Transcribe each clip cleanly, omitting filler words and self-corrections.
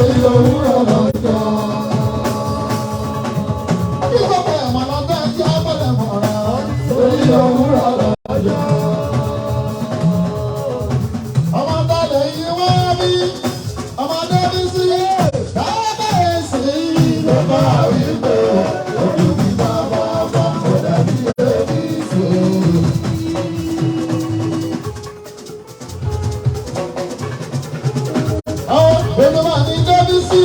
Òwúrọ̀ lọ́jọ́. Kí gbogbo ẹ̀wọ̀n lọ́jọ́ ẹjẹ́ abọ́lẹ̀ mọ̀ra. Orí òwúrọ̀ lọ́jọ́. Ọmọ tálẹ̀ yìí wá bí ọmọdé bí sí. Kábíyèsí ló bá wí pé ojú mi bá bá bá kó dàbí ẹbí sí. Àwọn olùmọ̀ ní Débísí,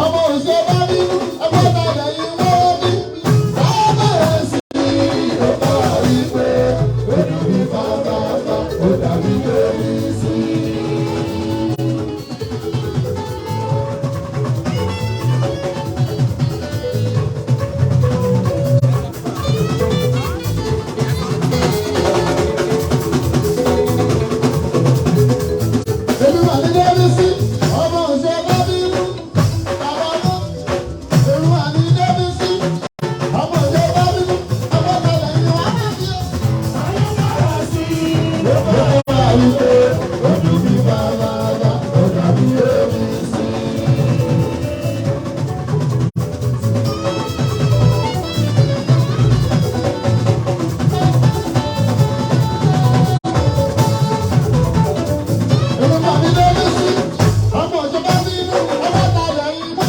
ọmọ òṣèré bá bínú, ẹgbẹ́ tàlẹ̀ yìí wá bí. Kábíyèsí ló bá wí pé ojú mi bá bá bá kó dàbí ẹbí sí. Olúwa ní Débísí, ọmọ òṣèré bá bínú, bàbá náà. Olúwa ní Débísí, ọmọ òṣèré bá bínú, ẹgbẹ́ tàlẹ̀ yìí wá bí. Ló bá wí pé ojú mi bá bá bá kó dàbí ẹbí sí. Olúwa ní Débísí, ọmọ òṣèré bá bínú, ẹgbẹ́ tàlẹ̀ yìí wá.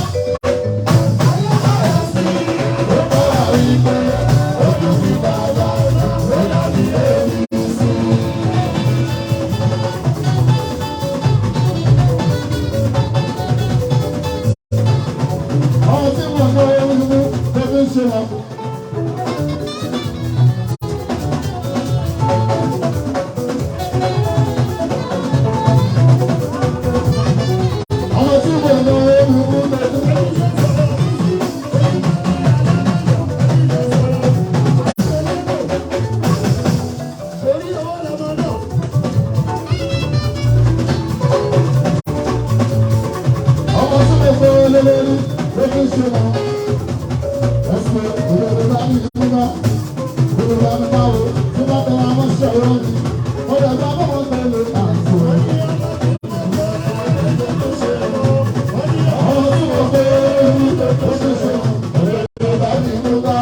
Ló bá wí pé ojú mi bá bá bá kó dàbí ẹbí sí. Àwọn tí wọ́n lọ ewu ló fi ń ṣe wọn. Àwọn tí wọ́n lọ ewu ló fi ń ṣe wọn. Orí owó lọmọ náà. Ọmọ tí mo fẹ́ lélẹ́rí ló fi ń ṣe wọn. Ẹ̀sìn ìrẹ̀lẹ̀ bá mi nígbà, ìrẹ̀lẹ̀ bá mi báwo, tí bá tẹ̀lé àwọn ṣẹ̀rọ ni, ó dẹ̀ bá bọ́ wọn tẹ̀lé àǹtí. Ọmọ tí mo fẹ́ lélẹ́rí ló fi ń ṣe wọn. Ìrẹ̀lẹ̀ bá mi nígbà,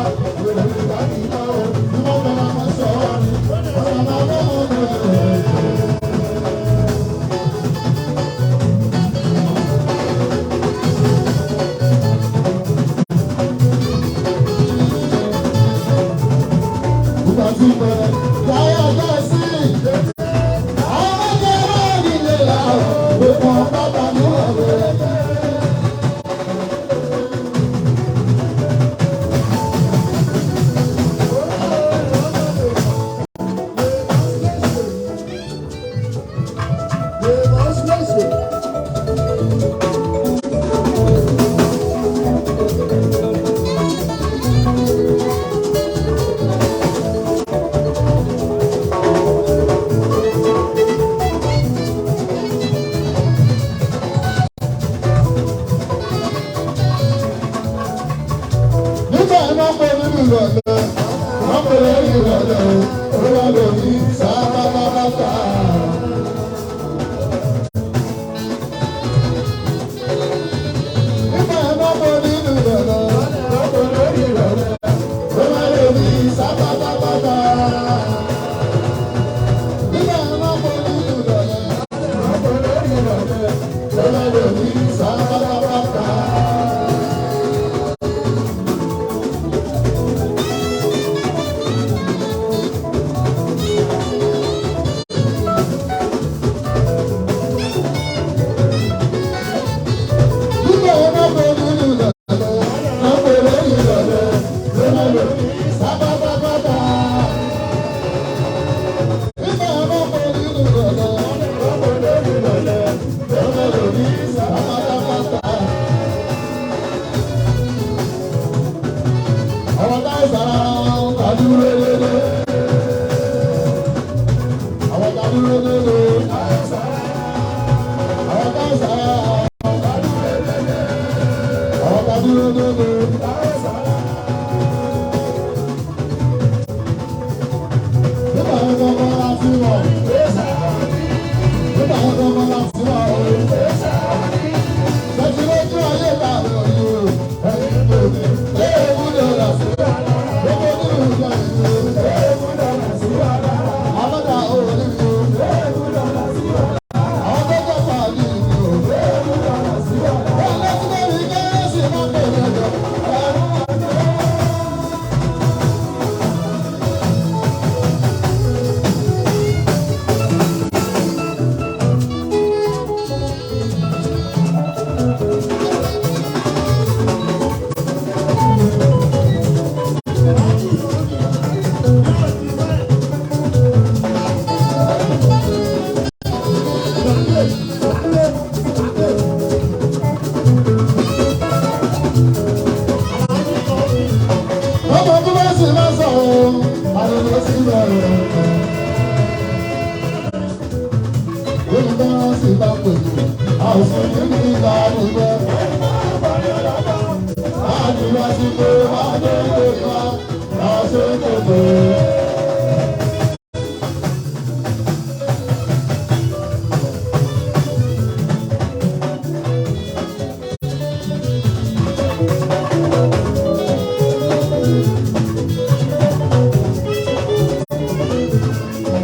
ìrẹ̀lẹ̀ bá mi báwo, tí bá tẹ̀lé àwọn ṣẹ̀rọ ni, ó dẹ̀ bá bọ́ wọn tẹ̀lé àǹtí. Ìgbà tí bẹ̀rẹ̀ láyé ọjọ́ sí. Àwọn ọmọdé máa ń nílé làwọn òpó bàbá ní ọ̀rẹ́. Nígbà yẹn máa ń pè nínú ìrọ̀lẹ́, wọ́n pè lórí ìrọ̀lẹ́ o, ó wà lórí sábàbàbà. Nígbà yẹn máa ń pè nínú ìrọ̀lẹ́, wọ́n pè lórí ìrọ̀lẹ́, ó wà lórí sábàbàbà. Nígbà yẹn máa ń pè nínú ìrọ̀lẹ́, wọ́n pè lórí ìrọ̀lẹ́, ó wà lórí sábàbàbà. Nígbà yẹn máa pè nínú ìrọ̀lẹ́, wọ́n pè lórí ìrọ̀lẹ́, ó wà lórí sábàbàbà. Nígbà yẹn máa pè nínú ìrọ̀lẹ́, wọ́n pè lórí ìrọ̀lẹ́, ó wà lórí sábàbàbà. Àwọn táyì sára ń tàdúró lélẹ̀. Àwọn tàdúró lélẹ̀. Àwọn táyì sára ń tàdúró lélẹ̀. Àwọn tàdúró lélẹ̀. Nígbà yẹn gbọ́ngàn láti wọ̀. Nígbà yẹn gbọ́ngàn láti wọ̀. Ṣé ti lójú Àdúrásíkò máa dé lórí wa, láṣẹ gbogbo.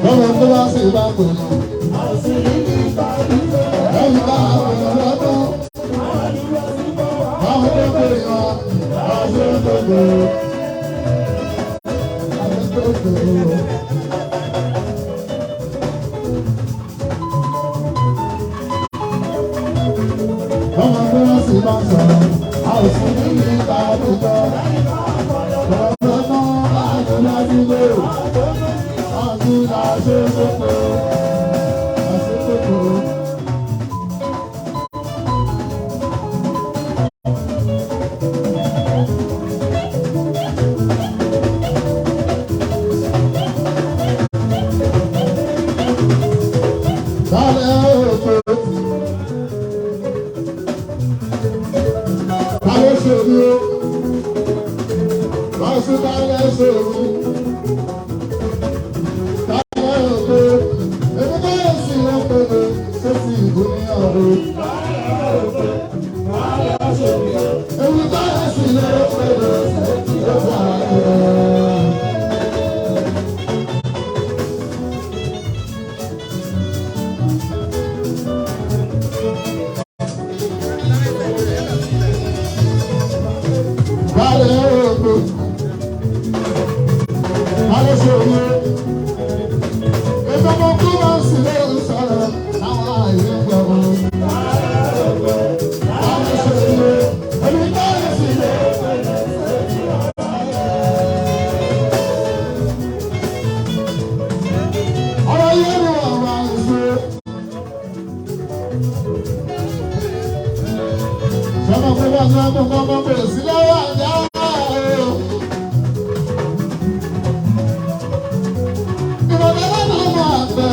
Lọ́wọ́ tó bá sì bá pè mọ́. Lẹ́yìn bá àwọn èèyàn lọ́dún. Àwọn tó pè wá, láṣẹ gbogbo. Láṣẹ gbogbo. Lọ́wọ́ tó bá sì bá sọ̀rọ̀, a ò sì ní ìta àdúgbò. Lọ́wọ́ náà àdúrà sígbò. Àdúrà ṣe gbogbo. Àṣẹ gbogbo. Lálẹ́ òkè. Lálẹ́ ṣèlú o. Lọ́sùn lálẹ́ ṣèlú. Lálẹ́ òkè. Èmi bẹ́ẹ̀ sì ń pèlè ṣé sì ìlú ní ọ̀run. Èmi bẹ́ẹ̀ sì ń pèlè ṣé sì ìlú ní ọ̀run. Lálẹ́ òkè. Lálẹ́ ṣèlú o. Èmi ọmọ kí wọ́n sì lè sọ̀rọ̀ àwọn àyè ń gbọ̀. Lálẹ́ ṣèlú o. Èmi bẹ́ẹ̀ sì lè pèlè ṣé sì ìlú ní ọ̀run. Ọ̀rọ̀ yẹn ni wọ́n máa ń ṣe. Sọ́mọ pé wọ́n ti wọ́n kọ́ ọmọ pè sí lọ́wọ́ àjà o. Ìrọ̀lẹ́ lọ́nà ọmọ àgbẹ̀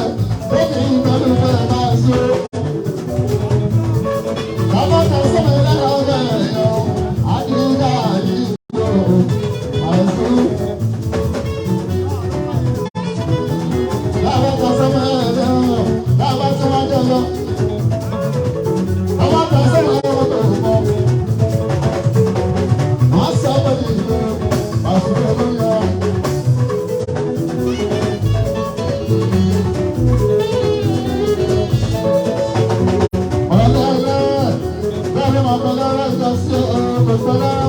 tó ní ìbẹ̀rù fẹ́ máa ṣe. Bàbá kan sọ̀rọ̀ lára ọ̀gá ẹ̀yọ́, àdìgá àdìgbò àìsú. Bàbá kan sọ̀rọ̀ ẹ̀yọ́, bàbá tí wọ́n jọ lọ. Bàbá kan sọ̀rọ̀ ẹ̀yọ́ tó ń bọ̀. Wọ́n sábà ní ìlú àṣírí olóyè. Ọ̀lẹ́lẹ́ bẹ́ẹ̀ ni màá bẹ̀rẹ̀ ẹ̀jẹ̀ sí ọ̀gbọ̀n lára.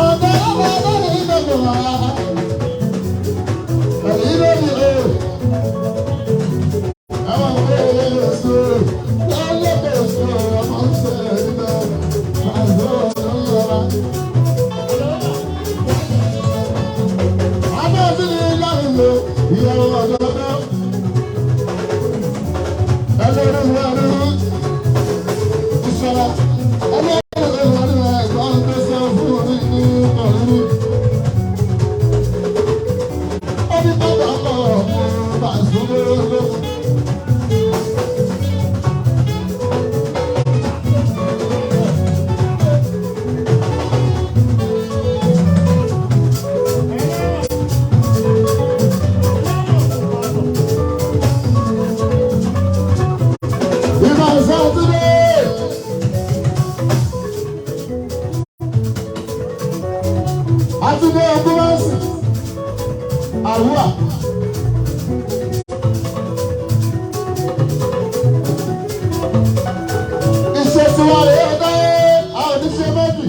Ọ̀dọ́ ọmọ ọlọ́run ìgbàgbọ́ wa. Ẹ̀yìn lórí o. Àwọn ọmọ ẹ̀yẹ èso lọ́lọ́pẹ̀ èso ọmọ ń ṣe ẹ̀dínlẹ̀ àìsàn ọ̀dọ́ Abẹ́ òsì ni láàrin lo ìyàwó ọ̀dọ́dọ́. Ẹlẹ́rìí ẹlẹ́rìí ìṣọ̀lá. Ẹlẹ́rìí ẹlẹ́rìí ẹ̀gbọ́n tó sọ fún mi ní ọ̀rú. Ó ní bàbá kọ̀ ọ̀mù bàṣúlẹ̀ lókun. Ìmọ̀ Sátidé. Àtúndé ọgbọ́nsì. Àrùwà. Iṣẹ́ tí wọ́n lè dá àwọn oníṣẹ́ méjì.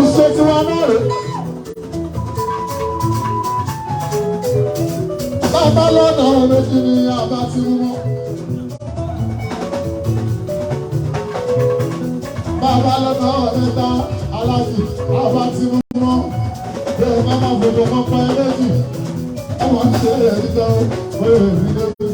Iṣẹ́ tí wọ́n náà rè. Bàbá lọ́nà méjì ni àbá ti mú mọ́. Bàbá lọ́nà mẹ́ta alájì àbá ti mú mọ́. Bẹ́ẹ̀ má má fòdò mọ́ pa ẹ méjì. Ọmọ ń ṣe èyí tán, ó yẹ èyí lójú.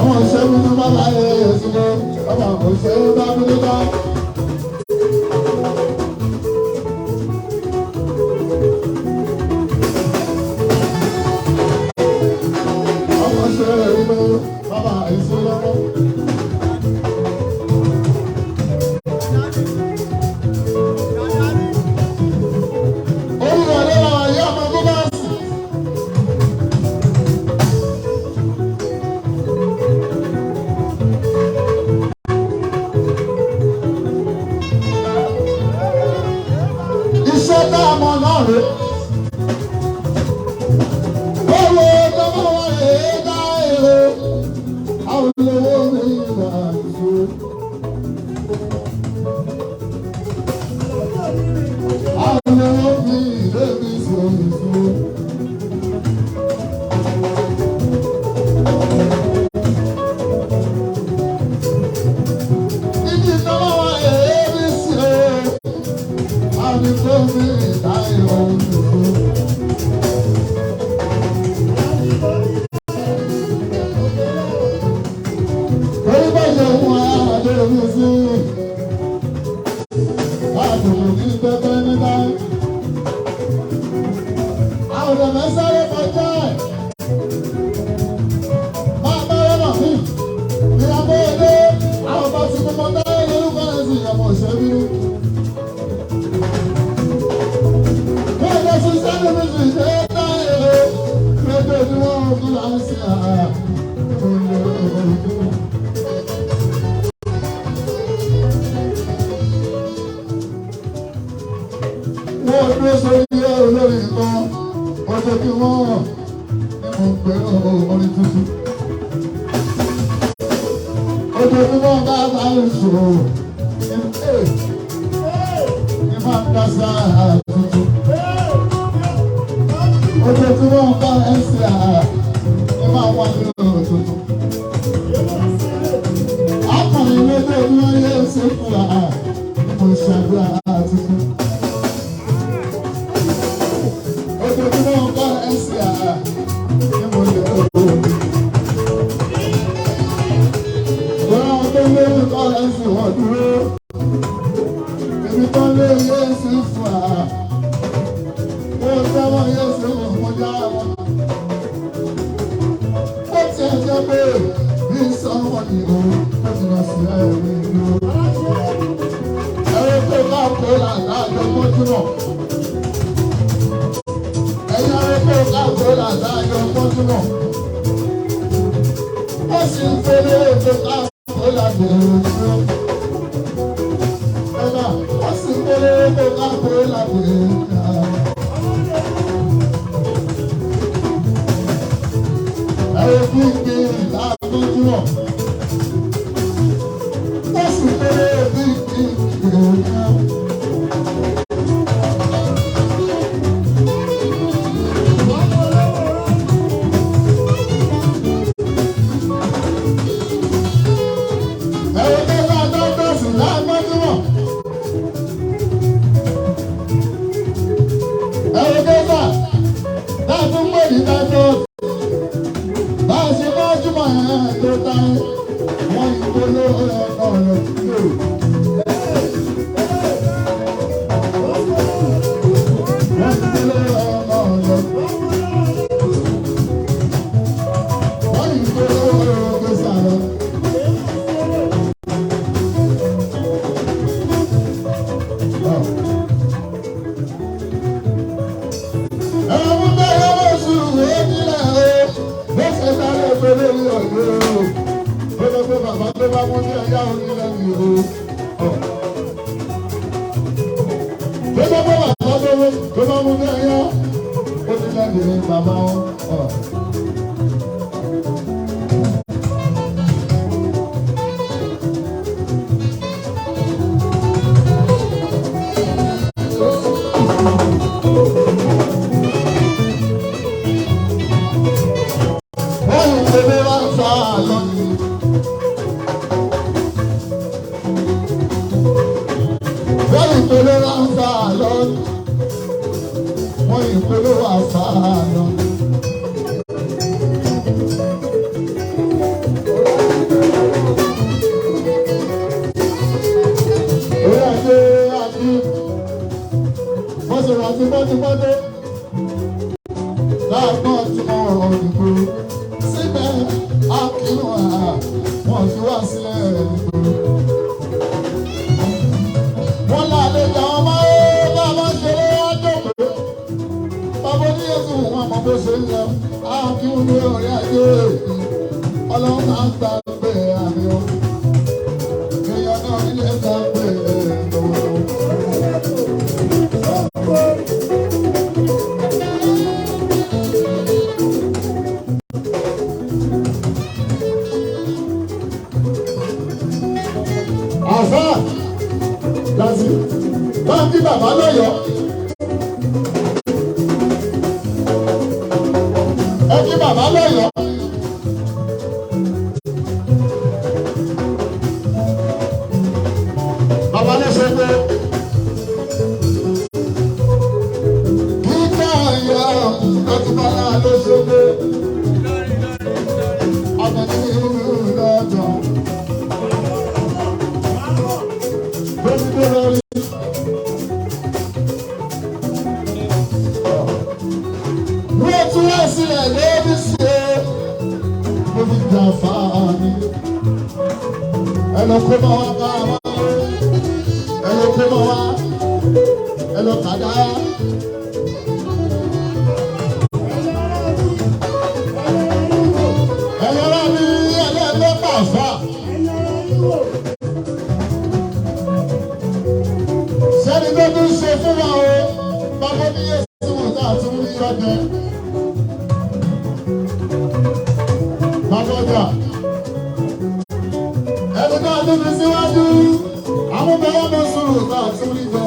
Ọmọ ìṣẹ́gun ní bàbá ẹ̀ ṣùgbọ́n ọmọ òṣèré bá mi nígbà. Ọmọ ìṣeré ìlú bàbá ìṣúlọ́wọ́. Olùwàdé làwọn ayé ọmọ Gúbásì. Iṣẹ́ tá a mọ̀ náà rèé. Owó tọmọ wa rèé dá èrò. Àwọn olówó mi ìlà ìṣó. Àwọn olówó mi ìlé mi sọ ìṣó. Ibi tọmọ wa rèé mi sí o. Àwọn olówó mi ìdá èrò ìṣó. Torí bá ṣe ń wá àdéhùn sí àdùnnú ní pẹpẹ níta. Àwọn ọ̀dọ́ sáré kọjá ẹ̀. Máa bá rọ́nà mí. Ìyàbọ̀ èdè àwọn bá ti mú mọ́tá lórúkọ rẹ̀ sí ìyàbọ̀ òṣèlú. Wọ́n lọ sí sáré mi sì ṣe é dá èrò. Rédíò ni wọ́n kú láǹsì àá. Wọ́n dúró sórí olórí kan, wọ́n jẹ́ kí wọ́n hàn ní mo pè orin tuntun. Ojoojúmọ́ bá bá ń sòrò, ní máa ń dá sáà tuntun. Ojoojúmọ́ bá ń ṣe àà, ní máa wá nínú tuntun. Akọ̀rin lójoojúmọ́ yóò ṣe fún àà, ní mo ṣàdúrà tuntun. Ojoojúmọ́ bá ń ṣe àà, ní mo lè kó. Wọ́n tó lórí kọ́ ẹ̀sìn wọ́n dúró. Ibi tó lórí ẹ̀sìn fún àà. Wọ́n tẹ́wọ́ ẹ̀sìn wọn kọjá wọn. Ó ti ẹ̀ jẹ́ pé bí sọ́wọ́n ni òun ó ti lọ sí ẹ̀rí ìlú. Ẹ̀rọ tó bá kó làlájọ mọ́jú náà. Ẹ̀yin ẹ̀rọ tó bá kó làlájọ mọ́jú náà. Wọ́n sì ń fẹ́lẹ́ ètò káàkó láti èrò. Ẹ̀nà wọ́n sì ń fẹ́lẹ́ ètò káàkó láti èrò. Ẹ̀rọ gbígbé láàbójú náà. Wọ́n sì ń fẹ́lẹ́ gbígbé èrò. Ẹ̀rọ tó bá dọ́gbọ̀sì láàbójú náà. Ẹ̀rọ tó bá dáàtún pè ní dájọ́. Bá a ṣe máa jùmọ̀ ẹ̀ tó táyé, wọ́n ìpolówó ẹ̀kọ́ rẹ̀ kúrò. Wọ́n ìpolówó ẹ̀kọ́ rẹ̀. Wọ́n ìpolówó ẹ̀kọ́ sàrẹ̀. Ẹ̀rọ bẹ́ẹ̀ bó sùn nílẹ̀ o, bó ṣe sáré pé lórí ọ̀dọ́ o. Ó lọ pé bàbá tó bá mú ní ọjà onílẹ̀ mi o. Tó bá bá bàbá tó bá mú ní ọjà onílẹ̀ mi bàbá wọn. Wọ́n ń pè mí wá sáà lọ́nìí. Wọ́n ìpolówó àṣà lọ. Wọ́n ìpolówó àṣà lọ. máa ń gbàgbé àmì o. Èèyàn náà nílé gbàgbé lọ́wọ́lọ́wọ́. Àfáà láti bá ń bí bàbá lọ́yọ̀ọ́. Ẹ kí bàbá lọ́yọ̀ọ́. Bàbá lẹ́sẹ̀ pé kíkà ìyá lọ́túnbálá lóṣogbo. Àbẹ̀ní ìlú lọ́dọ̀. Bẹ́ẹ̀ni lórí. Wọ́n tún wá sílẹ̀ lórí sí e. Mo fi jà fáàmì. Ẹ lọ kó mọ́ wá bá wa. Ẹ lọ kó mọ́ wá. Ẹ lọ kàdá. Ẹ lọ́ra mi ẹlẹ́gbẹ́ pàfà. Sẹ́ni tó tún ṣe fún wa o, bàbá ní Yéésù wò tá a tún rí ọdẹ. Bàbá ọjà, ẹni náà tún fi síwájú, àwọn bàbá mi sùúrù tá a tún rí jẹ.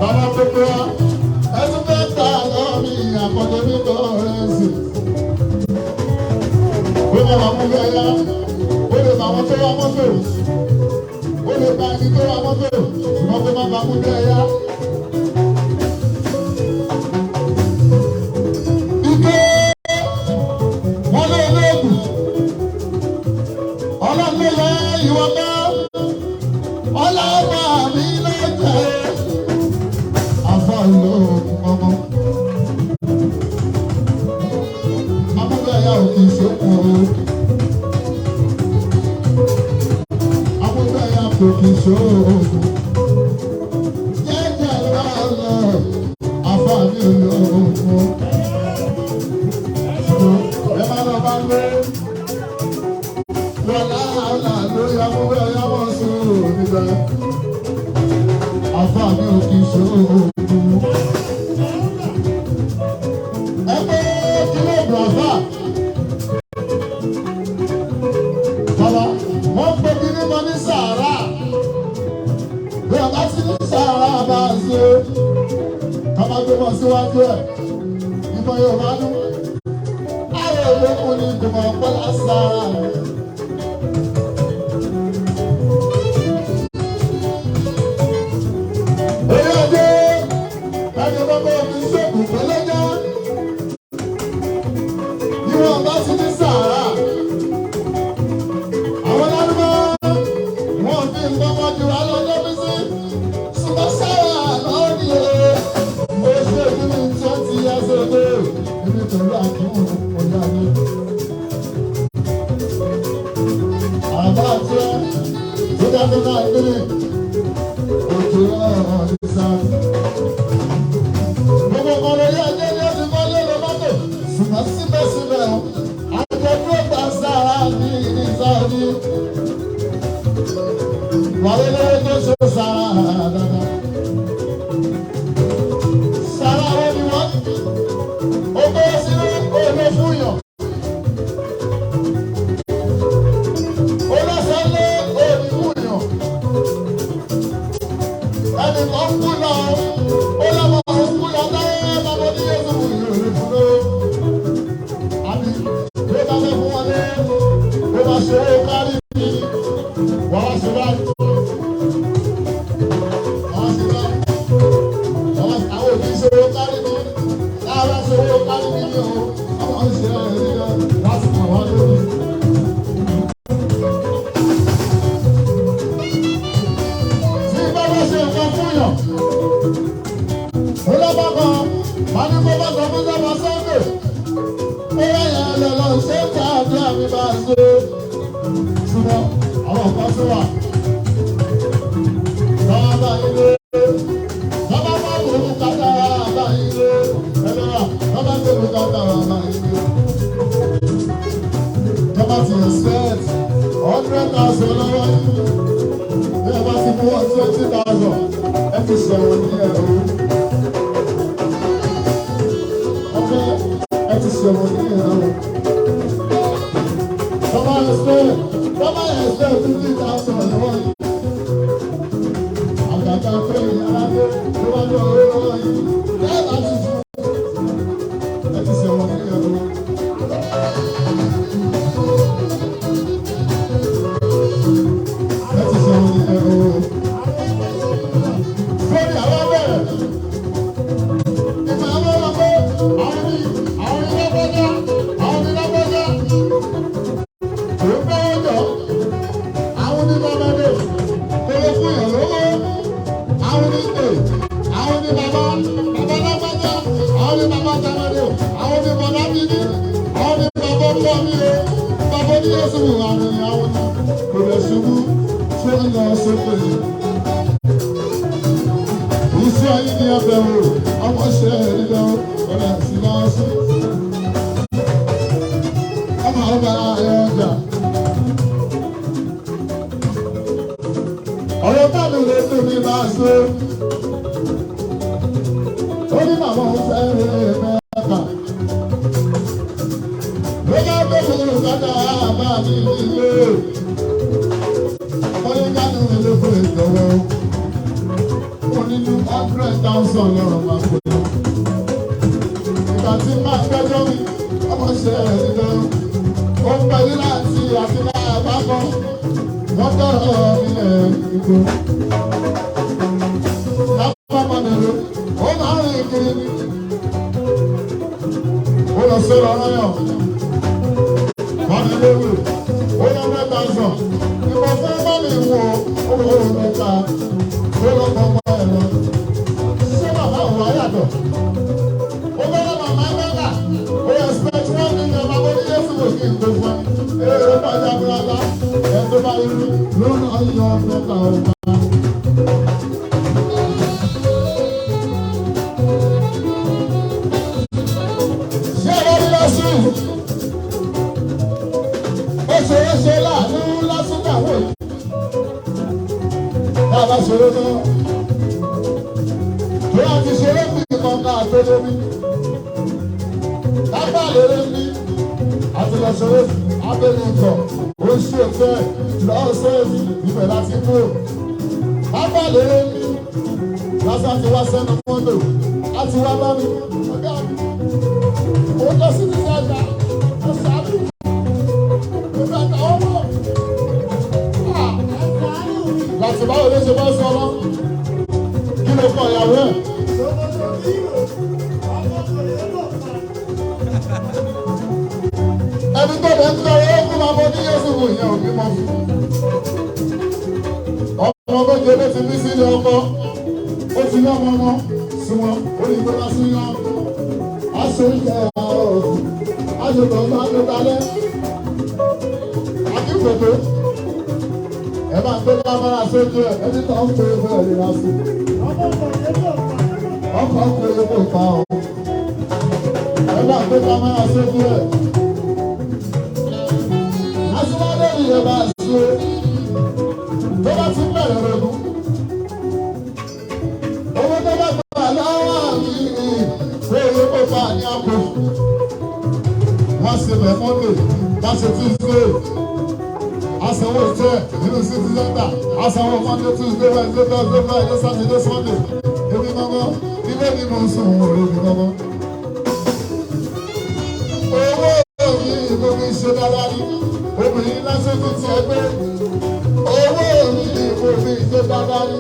Bàbá gbogbo wa, ẹ tún fẹ́ ta àlọ́ mi àkọ́jọ nígbà ọ̀rẹ́ sí. Ó lè máa mú bẹ́ẹ̀ yá, ó lè máa wọn tó wá mọ́tò, ó lè bá ẹni tó ra mọ́tò ṣùgbọ́n kó má ba mú bí ẹyá. Ike wọn lé olóògùn, ọlọ́run ló yẹ ìwọ bá ọlọ́mọ mi ló jẹ́ àfa olóògùn ọmọ. Amúbẹ̀yà ò kì í ṣokùn o. Amúbẹ̀yà kò kì í ṣoògùn. Jẹ́jẹ́ lọ́lọ́ àfa mi olóògùn. Ẹ má lọ bá lé. Wọlá àlà lórí amúbẹ̀yà mọ̀ sùn níbẹ̀. Àfa mi ò kì í ṣoògùn. Ẹ pé kí ló dùn àfà? Bàbá, wọ́n pe kíní mọ ní sàárà. Bí ọba sí ní sàárà bá a ṣe, ká máa gbé wọn síwájú ẹ̀. Ìbọn yóò máa dún. Ayọ̀ olókùn ni kò mọ̀ pọ́lá sàárà. Orí ọdẹ, ẹni gbogbo mi ṣògùn pẹ́lẹ́jọ́. Ìwọ̀n bá sí ní sàárà. Àwọn lárúbá wọn fi nǹkan wọn jù wá lọ́jọ́ bí sí. Ṣùgbọ́n sára lọ́ọ̀dì o. Mo ṣe kí ni 20 years ago. Èmi pẹ̀lú àkíwò ọ̀yá mi. Àbá àti ẹ́ 2003. Òjò ọ̀rọ̀ ní sáà. Gbogbo kan lórí ajé ni ó ti mọ́ lé lọ mọ́tò. Ṣùgbọ́n síbẹ̀síbẹ̀ o, àjọ̀dún ọgbà sára ní ní Sáúdí. Wàlé lórí tó ṣe sára dáadáa. Sára wo ni wọ́n? Ó gbé sínú òòlù fún yàn. Ó lọ́sàn lé òòlù fún yàn. Ẹnì kan kú lọ, ó lọ́mọ òun kú lọ táyé bàbá ní Yéésù ìròyìn fún ló. Àbí bí ó bá fẹ́ fún wọn lé, ó bá ṣe owó kárí mi, wọ́n á ṣe báyìí. Wọ́n á ṣe báyìí. Àwọn òbí ṣe owó kárí mi, lára ṣe owó kárí mi ní o, àwọn ń ṣe ẹ̀rí rẹ̀ láti mọ̀ wá lórí. Tí bá bá ṣe nǹkan fún yàn, ó lọ́ba kan, màá ní kó bá sọ fún sọ́mọ Sunday. Ó wáyà lọ́lọ́ ṣé ń ta àdúrà mi bá a ṣe. Ṣùgbọ́n àwọn kan tún wà. Bàbá bá ilé. Bàbá bá bòrú kàtà bá ilé. Ẹlọ́ra bàbá bòrú kàtà bá ilé. ti expect 100,000 lọ́wọ́ yín, bí ẹ bá ti mú 120,000, ẹ ti sọ̀rọ̀ ní ẹ̀rọ. Ọ̀fẹ́ ẹ ti sọ̀rọ̀ ní ẹ̀rọ. Bàbá expect bàbá expect 50,000 lọ́wọ́ yín. Àgàgà pé ìyára dé tó bá lọ owó lọ́wọ́ yín. Ẹ bá ti fún ẹ ti sọ̀rọ̀ ní ẹ̀rọ. Ẹ ti sọ̀rọ̀ ní ẹ̀rọ. Sórí àwọn bẹ̀rẹ̀. Ìgbà àwọn ọmọ pé àwọn ní àwọn ní lágbájá, àwọn ní lágbájá. Kò ń bá wọn jọ. Àwọn ní bàbá-dé. Kò lè fún yàn lówó. Àwọn ní pè. Àwọn ní bàbá. Bàbá lágbájá. Àwọn ní bàbá Jàmọ́dé. Àwọn ní bàbá Bíbí. Àwọn ní bàbá ọkọ mi o. Bàbá ní Yéṣu àwọn ní àwọn ní. Kò lè ṣubú. Ṣé ń lọ sókè? Iṣẹ́ ayé ni ẹbẹ̀ o, ọmọ ṣe é lọ, ọ̀rẹ́ àti lọ́sùn. Ọmọ ọba ayọ̀ ọjà. Ọ̀rọ̀ táàbí lè tó mi máa ṣe. Ó ní màmá òun fẹ́ rẹ̀ mẹ́ta. Ló bá bẹ̀rẹ̀ olùkọ́jà àbá mi nílé. Mo ní kánú mi ló fún ìjọwọ́. Mo nínú 100,000 lọ́rọ̀ máa kó lọ. Ìgbà tí máa gbẹ́jọ́ mi, ọmọ ṣe ẹ̀ nílọ. Ó ń pẹ̀lú láti àti láàbá kan. Wọ́n tọrọ nílẹ̀ ìgbò. Lápá Mọ̀nàló, ó máa ń rìn kiri ni. Ó lọ sọ̀rọ̀ ọ̀rọ̀ Mọ̀nàlówó, ó lọ 100,000. Ìmọ̀ fún mọ́mì wo owó mẹ́ta. Ó lọ mọ ọmọ ẹ̀ lọ. Ṣé bàbá òun wá yàtọ̀? Ó bá lọ màmá mẹ́ta. Ó expect 1 million bàbá oníyẹ́sì wò kí n tó fún ẹ. Èrè bá jaburata. Ẹ tó bá irú lónà yọ mẹ́ta ọ̀gá. Ṣé ẹ rí lọ́sùn? Ó ṣe é ṣe láàánú lásìkò àwọn yìí. Tá a bá ṣeré náà. Tó a ti ṣeré bí nǹkan ká tó lómi. Lápá lérè ní àti lọ ṣeré abẹ́lé ìtọ̀. Ó ṣe fẹ́ lọ́sẹ̀ ibẹ̀ láti kúrò. Lápá lérè ní lásán ti wá sẹ́nu mọ́tò. A ti wá bá mi. Ọ̀gá mi. Mo lọ sí ní ìtajà. Mo ṣàánú. Mo àtàwọn ọmọ. Láti báwo ló ṣe bá sọ lọ? Kí ló kọ ìyàwó ẹ̀? Ẹni tó lè ń tọrọ ó kú máa mọ ní Yéṣu wò ìyẹn ò bímọ fún. Ọmọ méje ló ti bí sílé ọkọ. Ó ti ní ọmọ ọmọ súnmọ́ ó ní gbọ́dọ̀ sí yán. Aṣọ ìjẹ àárọ̀ òkú. Aṣọ tó ń bá tó dalẹ̀. Akíkòtò. Ẹ máa gbé kámẹ́rà sójú ẹ̀ ẹni tó ń pè é fún ẹ̀rí lásì. Ọkọ̀ ń pè é fún ìpa ọ̀. Ẹ máa gbé kámẹ́rà sójú ẹ̀. Lásìmọ́lé ni ẹ máa ṣe. Tó bá ti bẹ̀rẹ̀ rẹ̀gùn. Owó tó bá gbà lọ́wọ́ mi ni pé owó kó pa ní àpò. Wọ́n ṣe bẹ̀ Monday, wọ́n ṣe Tuesday. Asanwó ìtẹ́ nínú city center, asanwó Monday, Tuesday, Wednesday, Thursday, Friday, Saturday, Sunday. Èmi gbọ́ngàn, ilé mi mò ń sùn òru mi gbọ́ngàn. Owó mi mo fi ṣe dáadáa ní obìnrin lásìkò tí ẹ gbé. Owó mi mo fi ṣe dáadáa ní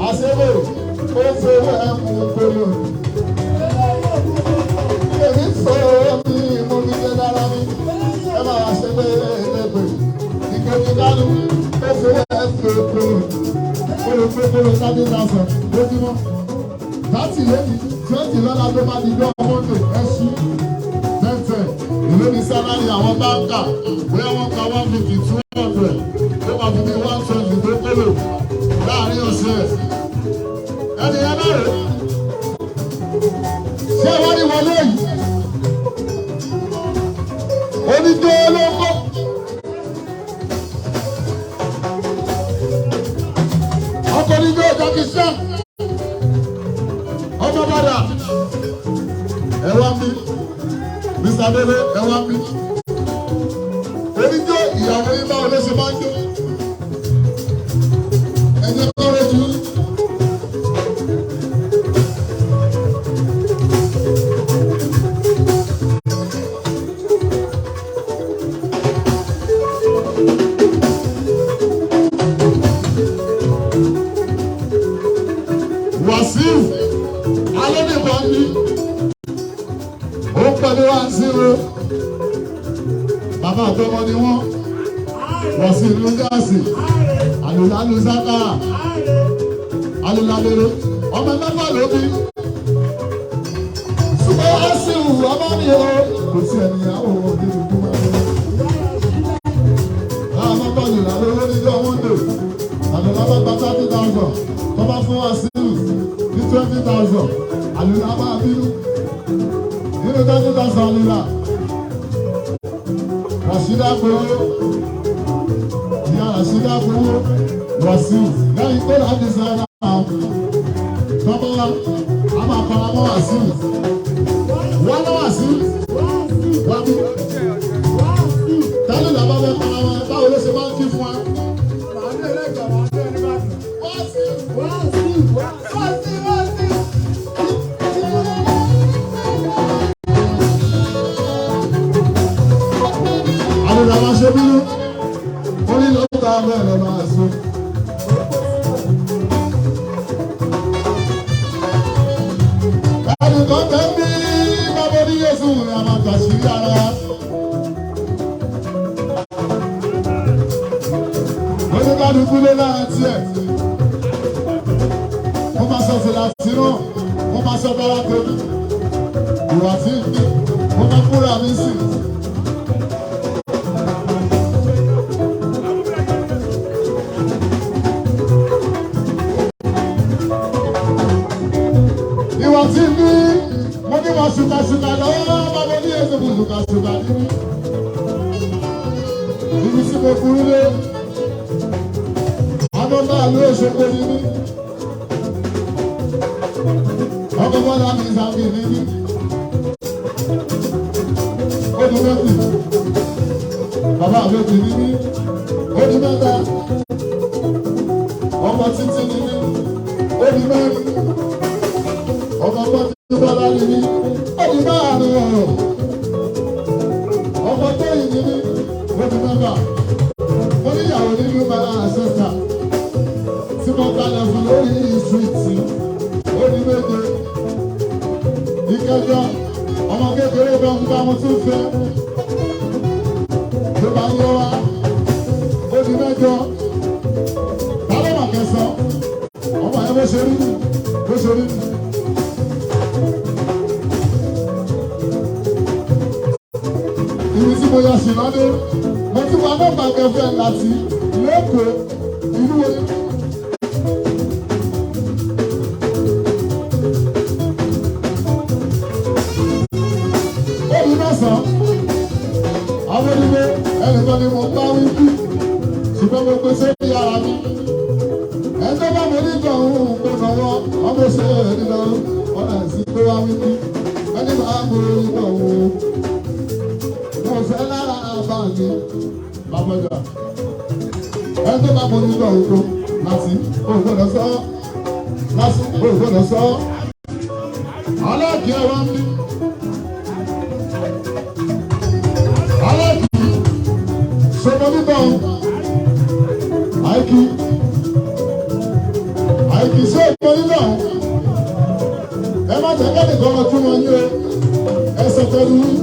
àṣẹ́wò ó fowó ẹ̀ mú kóló. Èmi fowó mi mo fi ṣe dáadáa ní ẹ máa ṣe pé ẹlẹ́gbẹ̀ẹ́. Ìkejì kánú ó fowó ẹ̀ pé kóló. Kóló pé kóló 30,000 lójúmọ́. 30 lẹ́yìn 20 lọ́la tó bá di dọ́ Monday ẹ ṣí. 10-10 ìlú ní sálárì àwọn báńkà bóyá wọ́n ka 150 200 tó máa fi di 120 tó kóló láàrin ọ̀sẹ̀. Ẹni ẹ náà rè. Ṣé wọ́n ní wọlé yìí? Oníjó ló ń kọ́. wá mi. Oníjó ìyàwó yín báwo ló ṣe máa ń jó? Ẹ jẹ́ kọ́ lójú. Wàsíù alẹ́nìkan ní ó pẹ̀lú Wàsíù bàbá àtọmọ ni wọ́n Wàsíù lúgàsì àlùlálù sákàrà alùlálérò ọmọ mẹ́fà ló bí ṣùgbọ́n Wàsíù ọmọ mi o kò sí ẹnìyàwó òde tuntun máa ń lọ. Àwọn ọmọ àlùlálérò níjọ́ Monday àlùlá bá gba 30,000 tó bá fún Wàsíù ní 20,000 àlùlá máa bínú nínú 30,000 àlùlá Ràṣídà gbowó ìyá Ràṣídà gbowó Wàsíù lẹ́yìn tó láti sọ ẹ́ náà tọ́mọ́ a máa fara mọ́ Wàsíù wọ́n lọ́ Wàsíù wá bí tẹ́lẹ̀ làbá bẹ́ẹ̀ fara mọ́ báwo ló ṣe máa ń kí fún wa. Wàsíù. Àlùlá máa ṣe bínú, ó ní lọ́tà bẹ́ẹ̀ lọ máa ṣe. Ẹnìkan bẹ́ẹ̀ bí bàbá oníyẹ̀sù rẹ̀ máa tàṣírí ara. Oníkálukú ló lára tiẹ̀. Mo máa sọ fìlà sínú, mo máa sọ bára tèmi. Ìwà tí ń gbé, mo máa kúrò mi sí. Ìwà tí ń ní, mo ní wọn ṣùkàṣùkà lọ́wọ́ bàbá ní èso kò ṣùkàṣùkà nínú. Ibi tí mo burú lé, àdọ́gba ìlú Òṣogbo ni mí. Ọkọ̀ bọ́lá mi Zambia ni mí. Ó di méjì. Bàbá àbèjì ni mí. Ó di mẹ́ta. Ọmọ títí ni mí. Ó di mẹ́rin. Ọmọ bọ́lá bọ́lá ni mí. Ó di márùn-ún. Ọmọ tóyìn ni mí. Ó di mẹ́fà. Mo níyàwó nínú bàrà àṣẹta tí mo kalẹ̀ fún lórí ìsúìtì. Ó di méje. Ìkẹjọ ọmọ kékeré kan ń bá wọn tún fẹ́. Ló bá ń yọ wá. Ó di mẹ́jọ. Tálọ́mà kẹsàn-án. Ọmọ yẹn bó ṣe rí bó ṣe rí. Ibi tí mo yọ sí lọ́dún, mo ti wà nọ́mbà kẹfẹ́ láti lẹ́kọ̀ọ́ ìlú wo ni. Ó di mẹ́sàn-án, àwọn onílé ẹnìkan ni mo bá wí bí, ṣùgbọ́n mo gbé sórí ara mi. Ẹni tó bá mi níjọ òun kò náwó, ọmọ ṣe é nílò ọ̀nà ìsìn tó wá wí bí. Ẹni bá mo níjọ òun, mo fẹ́ lára bá mi, bàbá ẹni tó bá mo níjọ òun kò láti òun gbọ́dọ̀ sọ, láti òun gbọ́dọ̀ sọ. Aláàkí ẹ wá ń bí. Aláàkí sọmọ nígbà àìkí àìkí sí ọmọ nígbà ẹ má jẹ́ kẹ́ni kan lọ tún wọn yín o ẹ sọ pẹ̀lú yín.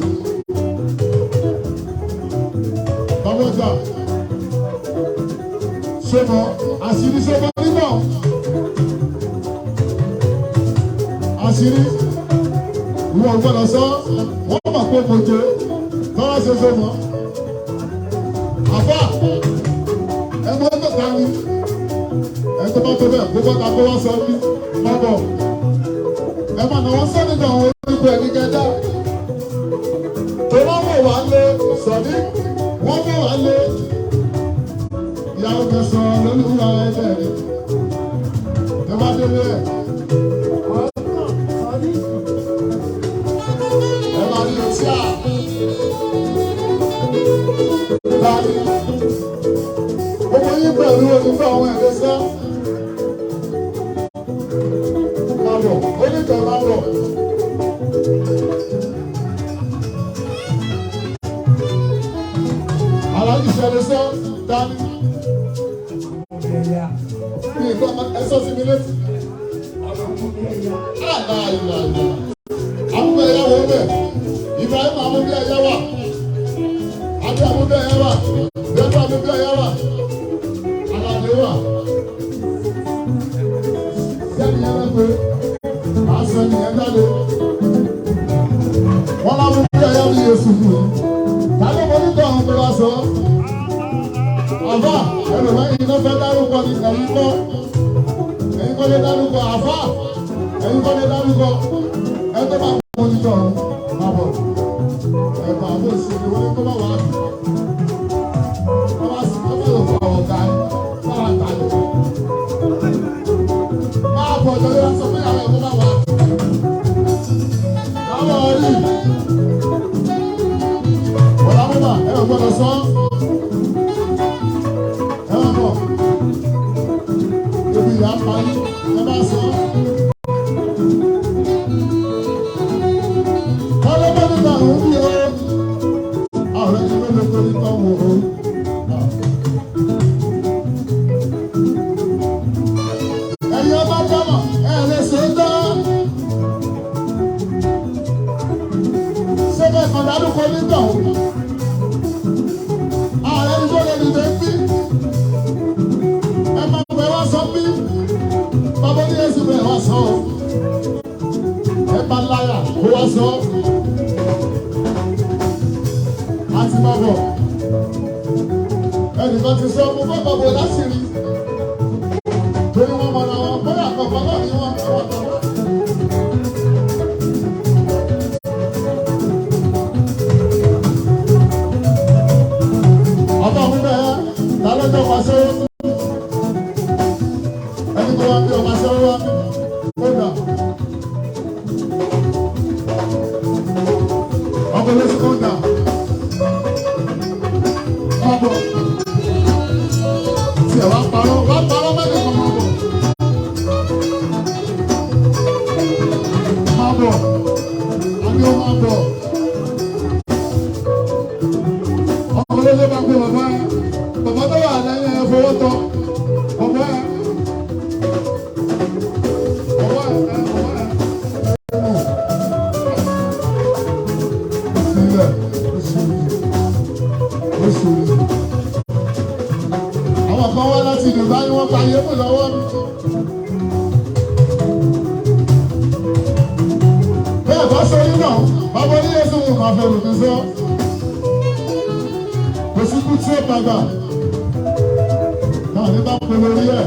Bàbá ọjà sọmọ àṣírí sọmọ nígbà àṣírí ìwọ gbọ́dọ̀ sọ wọ́n mọ̀ pé mo jẹ tọ́lá ṣe sọmọ. Àfà ẹ mọ́ tó ta ni ẹ tó bá tó bẹ́ẹ̀ kó bọ́ta kó wá sọ mí má bọ̀ ẹ má náwó sọ́ni náà àwọn orúkọ ẹ̀ ní kẹjá tó bá wọ̀ wá lé sọ̀ní wọ́n wọ̀ wá lé ìyàwó kẹsàn-án lólúwa ẹ̀jẹ̀ ni tó bá délé ẹ̀. Ẹ máa rí etí à. Dání. Gbogbo yín pẹ̀lú onígbà àwọn ẹ̀rẹ́ sá. Máa bọ̀, onígbà máa bọ̀. Aláàjì ṣẹlẹ̀ sọ, Dání. Mi ìgbà ẹ sọ sí mi létí. Àlà ìlà ìlà. Àmúbẹ̀ ẹ̀yà wọ̀ bẹ̀. Ibrahim àmúbẹ̀ ẹ̀yà wà. Adé àmúbẹ̀ ẹ̀yà wà. Bẹ́ẹ̀ni àmúbẹ̀ ẹ̀yà wà. Aládé wà. Sẹ́ni yẹn lẹ́gbẹ̀ẹ́. Màá sọ ní yẹn jáde. Wọ́n lámúbẹ̀ ẹ̀yà mi yẹ sùkú yìí. Tàbí mo ní tọ́ àwọn ọmọ wa sọ. Àfà ẹlòmíràn iná fẹ́ dárúkọ ní ẹ̀yìn kọ́. Ẹ̀yin kọ́ lé dárúkọ àfà. Ẹ̀yin kọ́ lé dárúkọ. Ẹ tó máa mọ onítọ̀ máa bọ̀. Ẹ̀bà àbò ìsinmi wọ́n ní kó má wàá bì. Wọ́n bá sì kọ́ bá lọ fún àwọn ọ̀gá ẹ̀ sára tàlẹ̀. Máa bọ̀ jọ̀lẹ́ wá sọ fún ìyàwó ẹ̀ kó má wàá bì. Láwọn rí. Bọ̀dá Múmà ẹ ò gbọ́dọ̀ sọ. Ẹ máa bọ̀. Ebi ìyá pa yín, ẹ bá sọ. Ọlọ́mọ nígbà òun bí o. Àwọn ẹni mélòó tó ní tán wò ó. Ẹ̀yin ọba dámọ̀, ẹ lè ṣe é tán. Ṣé bẹ́ẹ̀ kan dárúkọ nígbà òun? Ààrẹ ní tó lè dìde ń bí. Ẹ máa bẹ̀ wá sọ bí. Bàbá ní Yéṣu bẹ̀ wá sọ o. Ẹ bá láyà kó wá sọ. A ti máa bọ̀. Ẹnìkan ti sọ mo fẹ́ bàbá láṣìírí. Torí wọ́n mọ̀ra wọn, bóyá àkọ́kọ́ náà ni wọ́n àwọn àtàwọn. Ọba mi bẹ́ẹ̀ ta ló jẹ́ ọba sẹ́wọ́? Ẹni tó wá bí ọba sẹ́wọ́ wá ó dà. Ọkọ̀ ló sì kó dà. Má bọ̀. Tí ẹ̀ wá parọ́ mẹ́rin kan má bọ̀. Má bọ̀. Àní ó má bọ̀. Ọkọ̀ ló lé bá gbé bàbá yẹn. Bàbá tó wà lẹ́yìn ẹ̀ fowó tọ́. Bàbá yẹn. Bàbá yẹn bàbá yẹn. Sílẹ̀ ó ṣe é. Àwọn kan wá láti Dubai wọ́n gba yébù lọ́wọ́ mi. Bẹ́ẹ̀ bá sọ yín náà, bàbá oníyẹ̀sùn wò máa fẹ́ lùmí sọ. Kò sí kú tí ó padà. Náà ní bá pe lórí ẹ̀.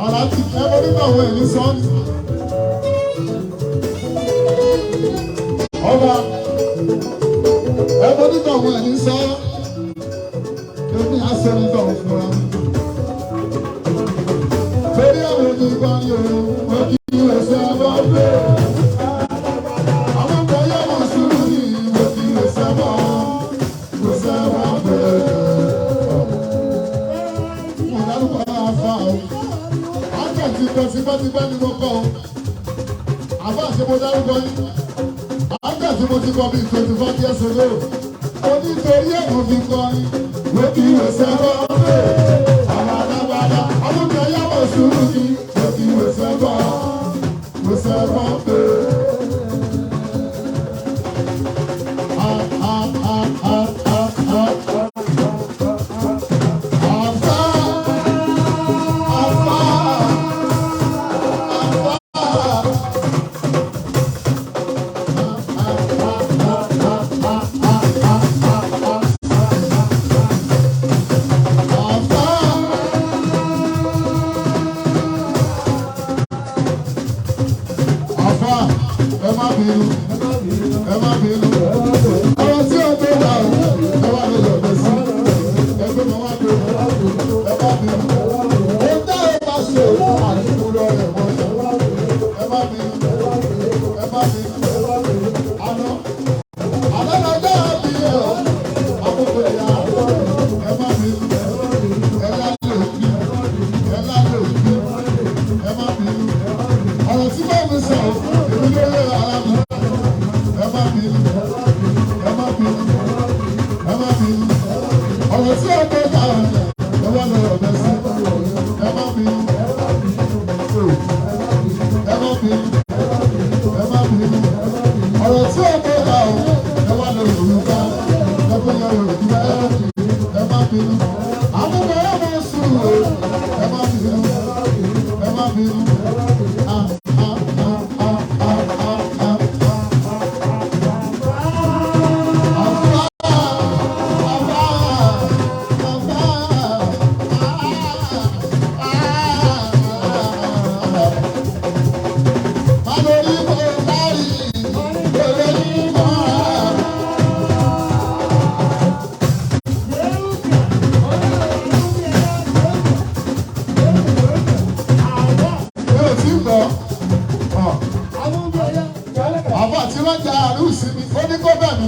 Àlàájì ẹbọ nígbà wo èyí sọ ní. Ọba ẹbọ nígbà wo èyí sọ. Èmi aṣọ nígbà wo fúnra mi. Torí àwọn onígbà ni òun, wọ́n kì í lè ṣe ẹbọ pé. Àwọn ọkọ̀ yẹ̀ wọ́n sùúrù ní ìwé kì í lè ṣe ẹbọ. Kò ṣe ẹbọ pé. Mo dárúkọ àfa o. Àgbà ti pẹ́ tipẹ́tipẹ́ ni mo kọ́ o. Àfa àti mo dárúkọ yín. Àgbà tí mo ti kọ́ bíi 24 years ago. Mo nítorí ẹ̀wọ̀n fi kọrin. Lókì ìwé sẹ́gbọ́ pé àwọn alágbádá. Àwọn ọmọ ẹ̀yà wọ̀ sùúrù ní lókì ìwé sẹ́gbọ́. Ìwé sẹ́gbọ́ pé. Ah, ah, ah, ah, ah, ah. Àfá, àfá, àfá. Àfá. Àfá, ẹ má bínú, ẹ má bínú. Ọ̀rọ̀ tí ó tó wà ó, ẹ wá lọ yọ̀dọ̀ sí. Ẹgbẹ́ mi wá pé ẹ má bínú. Ó dá ẹ bá ṣe òun àdínkù lọ́rẹ̀ wọ́n. Ẹ má bínú, ẹ má bínú. Àná, àná lọ́jọ́ bí ẹ ọ́, àkókò ẹ̀yà, ẹ Ọ̀rọ̀ tí ó tó ta ọ̀nà ẹ wá lọ́rọ̀ bẹ́ sí. Ẹ má bínú. Ẹ má bínú. Ẹ má bínú. Ọ̀rọ̀ tí ó tó ta ọ̀nà ẹ wá lọ́rọ̀ òrùka. Ẹ fún yẹn lọ́rọ̀ dúpẹ́. Ẹ má bínú. Àwọn ọmọ ẹ máa sùn o. Ẹ má bínú. Ẹ má bínú. Ah, ah, ah, ah, ah, ah, ah. Àbá tí wọ́n ja àrùn sí mi, ó ní kó bẹ̀ mí.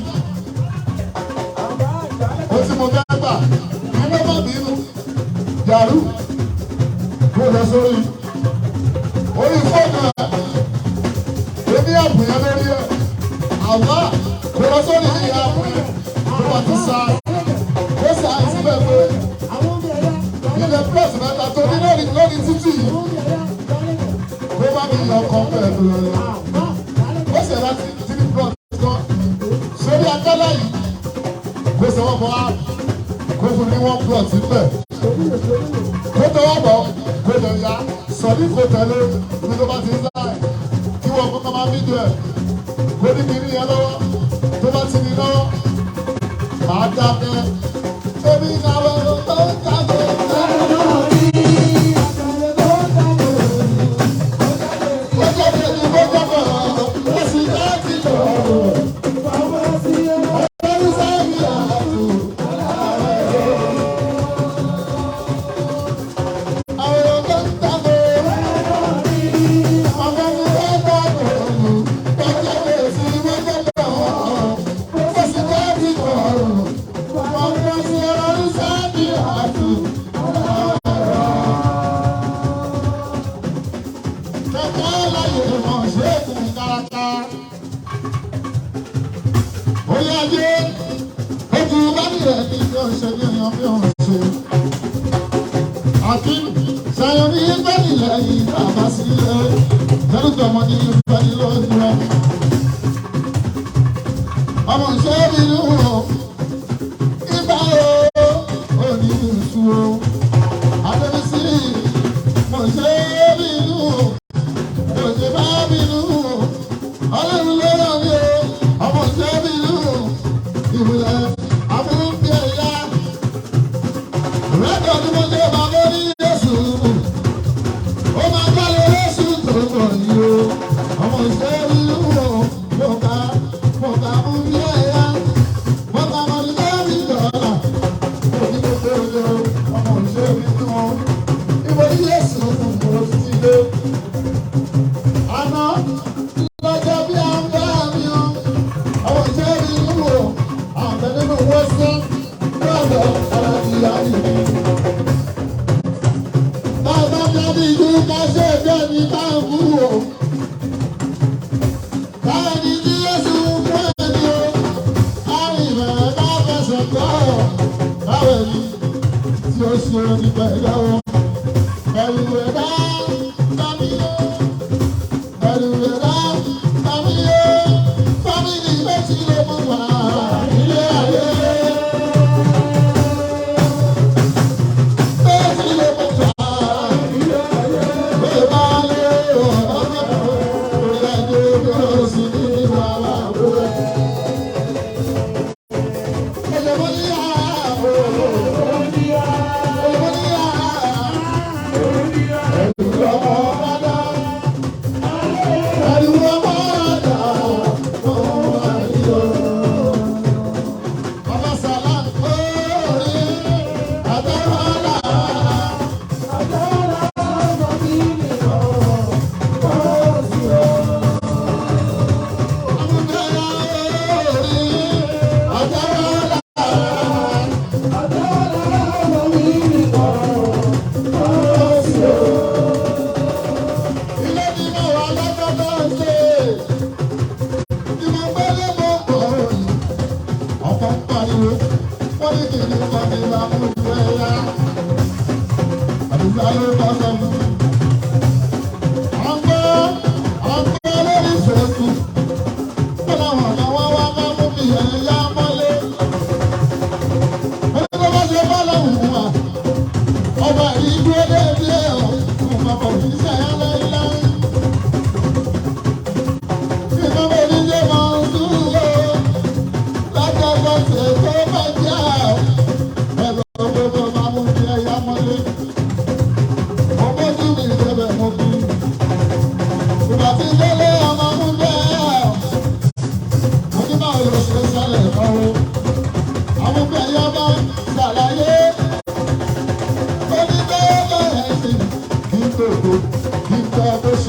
Ó tí mo fẹ́ gbà, iná má bínú. Yàrú, kó lọ sórí. Orí fóònù ẹ̀, ó ní ààbò yẹn lórí ẹ̀. Àbá, kó lọ sórí ìyá ààbò yẹn. Tó bá ti sa, ó sa síbẹ̀ pé ilẹ̀ plus mẹ́ta tó ní lórí lórí títì yìí. Kó má mi yọ ọkàn pẹ̀lú rẹ̀. Ó sì rà three plus kan sórí akálá yìí. Kó sọ wọ́n bọ́ á, kó fún ní one plot níbẹ̀. Kó tọwọ́ bọ̀, kó lè ya, sọ̀rí kó tẹ̀lé ní tó bá ti ń láì. Kí wọ́n kọ́kọ́ máa fídíò ẹ̀. Kó ní kiri yẹn lọ́wọ́, tó bá ti ní lọ́wọ́, màá dákẹ́. Èmi náà wọ́n tó ń jáde. Ó jáde ní bó jábọ̀, ó sì láti lọ. Ọlọ́run sábì àtù. Àwọn tó ń jáde. Ọmọ mi fẹ́ dáàbò bò, ó jáde sí bó jábọ̀, ó sì láti lọ. Ọmọ mi ọlọ́run sábì àtù. Kẹ̀kẹ́ láyé mọ̀ ṣe é kún káraká. Orí ajé, ojú bá nílẹ̀ ní bí ó ṣe ní ọyàn bí ó ṣe. Àti ṣàyàn ní bá nílẹ̀ yìí bàbá sílẹ̀. Lẹ́nu ọmọ ní ìfẹ́ ní lójú rẹ̀. Ọmọ ìṣe mi lù ú. Ibà o, ò ní ìṣú o. Adébísí, mo ṣe é mi lù ú. Òjò bá mi lù ú. Ọlọ́run ló ràn mí o. Ọmọ ìṣe mi lù ú. Ìmùlẹ̀ àfúnfẹ́ ẹ̀yà. Rẹ́dọ̀ ni mo ṣe bàbá ní Jésù. Ó máa kálẹ̀ lóṣù tó ń bọ̀ yìí o. Ọmọ ìṣe mi lù ú. Mo kà mo kà mú bí ẹ̀yà. Mo kà mọ̀ ní lórí dọ́là. Mo ní gbogbo òjò. Ọmọ ìṣe mi lù ú. Ìbò ní Jésù mo ti dé. Àná lọ́jọ́ bí a ń bá mi o, àwọn ìṣe mi ń wò, àwọn nínú wọ́n sí lọ́dọ̀ ara ti yá mi. Bàbá mi á ní ìlú ká ṣe bẹ́ẹ̀ ni bá ń bú o. Báwo ni tí Jésù fún ẹni o? Àrùn ìbẹ̀rẹ̀ bá fẹsẹ̀ gbọ́. Báwo ni tí ó ṣe onígbà ẹ̀dá o? Ẹ̀rù ẹ̀dá bá mi o. Ẹ̀rù ẹ̀dá bá mi o. Fámìlì méjì ló mú wá ilé ayé. Méjì ló mú wá ilé ayé. Bẹ́ẹ̀ bá lé ọ̀rọ̀ orí ajé bí ó sì ní wàhálà òwe. Ẹ̀jẹ̀ mo ní àá o. Ẹ̀jẹ̀ mo ní àá.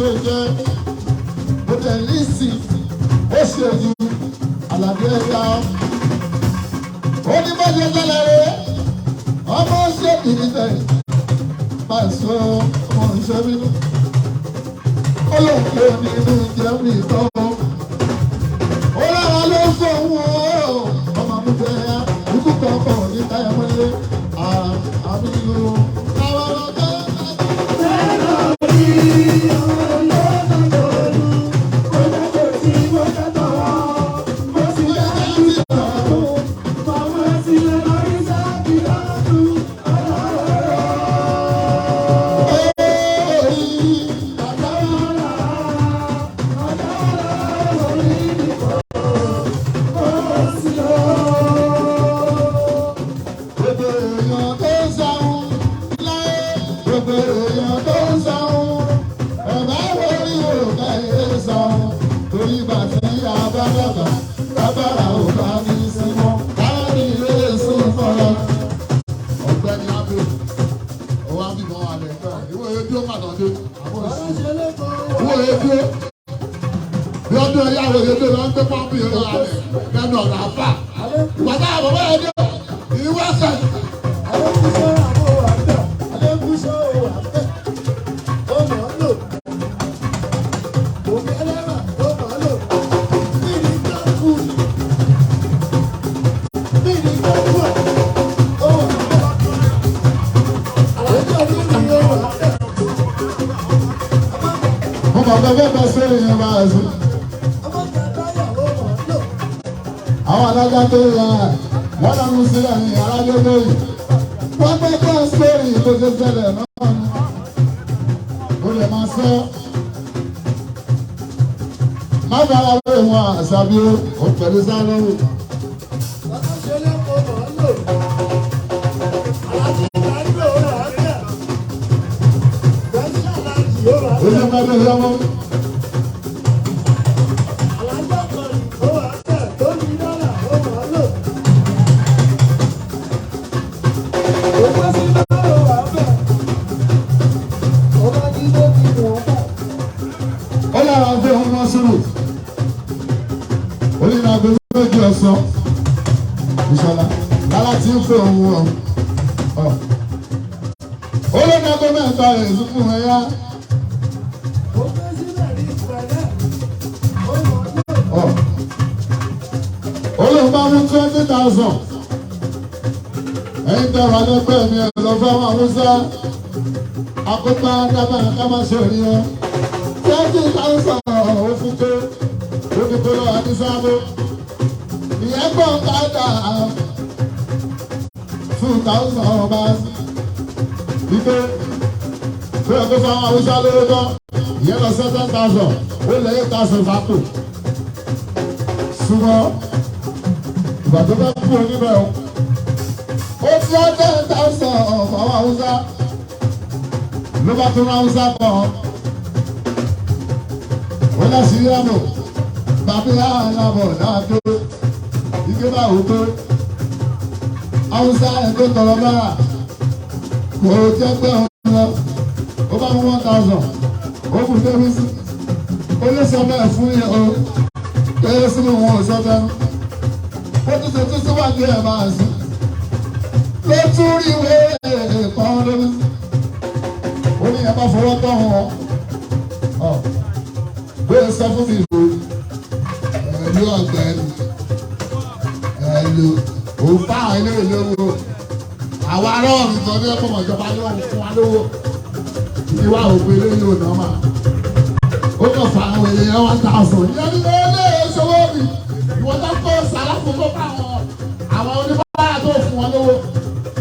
ṣe jẹ́ ó tẹ̀ lísì ó ṣe ju àlàbí ẹ̀yà. Ó ní bó ṣe ṣẹlẹ̀ rẹ̀ ọmọ ṣe ìdílé pàṣẹ ọmọ ìṣẹ́ bínú. Ó lóun kò nínú jẹun ìtọ́. Ó lára ló fóun o ọmọ àmúfẹ́ ya ikú kankan ní táyà mọ́lé àmì ìlú. Àwọn ọ̀gá Gbogbo èèyàn tó ń sáhùn láyé, gbogbo èèyàn tó ń sáhùn, ẹ̀bá wọlé òkè ẹ̀ sáhùn, torí bá ti yá bá bàbá, bàbára ò bá ní sí mọ́, káàdì ilé sùn fọ́lọ́. Ọ̀gbẹ́ni Abe, ọwọ́ àbímọ alẹ́ ìwé ojú pàtó dé, àbọ̀ sí. Ìwé ojú bí ọdún ẹ̀yà àwọn èdè ló ń gbé pọ́ǹpì yẹn lọ́wọ́ alẹ́ lẹ́nu ọ̀nà àfà. Ìgbà táwọn bàbá yẹn dé, ìwé ẹsẹ̀. Mo mọ̀ pé bẹ́ẹ̀ bá sórí yẹn máa sùn. Àwọn alága tó yà wọ́n lọ́nu sílẹ̀ ní arájọ́ lóyè. Wọ́n pẹ́ kọ́ sórí tó ṣe ṣẹlẹ̀ náà ni. Ó lè máa sọ. Má bàa wé wọn àṣàbí ó pẹ̀lú sálọ́wù. Ó lè má bẹ̀rẹ̀ lọ́wọ́. Ó lára ń fẹ́ òun lọ sùúrù. Ó ní ìrìnàjò méjì ọ̀sán. Ìṣọ̀lá lára tí ń fẹ́ òun ọ̀. Ó lé ní aago mẹ́ta rẹ̀ fún ẹ̀yà. Ó lóun bá mú 20,000. Ẹ̀yin tẹ́ wà lẹ́gbẹ̀ẹ́ mi ẹ̀ lọ fẹ́ wọn Haúsá. Akópa dábàá ká má ṣe rí ẹ. 20,000 ó fún pé ó ní kó lọ́wọ́ ní sábó. Ìyẹn gbọ́n káàdà 2,000 ọba wípé bí ẹ kó fáwọn Haúsá lówó tán ìyẹn lọ 7,000 ó lé 8,000 sápò. Ṣùgbọ́n ìgbà tó bá kú oníbẹ̀ o ó ti á 10,000 fáwọn Haúsá ló bá tún Haúsá kàn án. Ó lọ sí yàmù bàbá alábọ̀ náà tó ike bá wò pé Haúsá ẹ̀ tó tọrọ bára kò jẹ́ pé òun lọ ó bá mú 1,000 ó kù débi sí ó lè sọ bẹ́ẹ̀ fún yẹn o kéré sínú wọn ò sọ bẹ́ẹ̀ ó tún ṣe tún síwájú ẹ̀ máa sùn ló tún rí ìwé kan débi sí ó ní ẹ bá fọwọ́ tọ́ wọn ọ bóyá sọ fún mi ìlú ẹ̀lú ọ̀gbẹ́ni ẹ̀lú òǹfà ilé ìlówó Àwa ará ọ̀run sọ ní ẹ̀kọ́ ìjọba ní òun fún wa lówó. Ìwà òpin eléyìí ò náà mà. Ó kàn fà àwọn èèyàn 1,000. Ìyẹn ní ilé ìṣòwò mi. Ìwọ tó kó sàrà fún kó bá àwọn oníbàárà tó fún wọn lówó.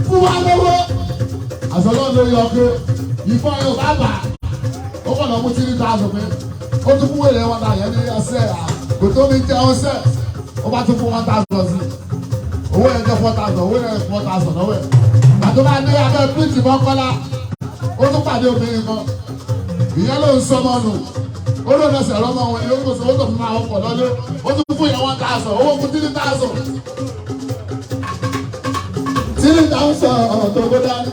Fún wa lówó. Àṣọlọ́ ló yọ pé ìfọ̀ yóò bá bà. Ó kàn lọ mú 3,000 pé ó tún fún wèrè 1,000 yẹn ní ọ̀sẹ̀ kò tó mi jẹ ọ̀sẹ̀. Ó bá tún fún 1,000 sí. Owó yẹn jẹ́ 4,000, owó yẹn 4,000 lọ́wọ́ ẹ̀. Àti bá ní abẹ́ bíríìjì mọ́kànlá, ó tún pàdé obìnrin kan. Ìyẹn ló ń sọmọ nù. Ó ló ń sẹ̀rọ ọmọ wọn ni ó kò sọ owó tó fi máa wọkọ̀ lọ́lé. Ó tún fún ìyẹn 1,000, owó fún 3,000. 3,000 tó kó dání.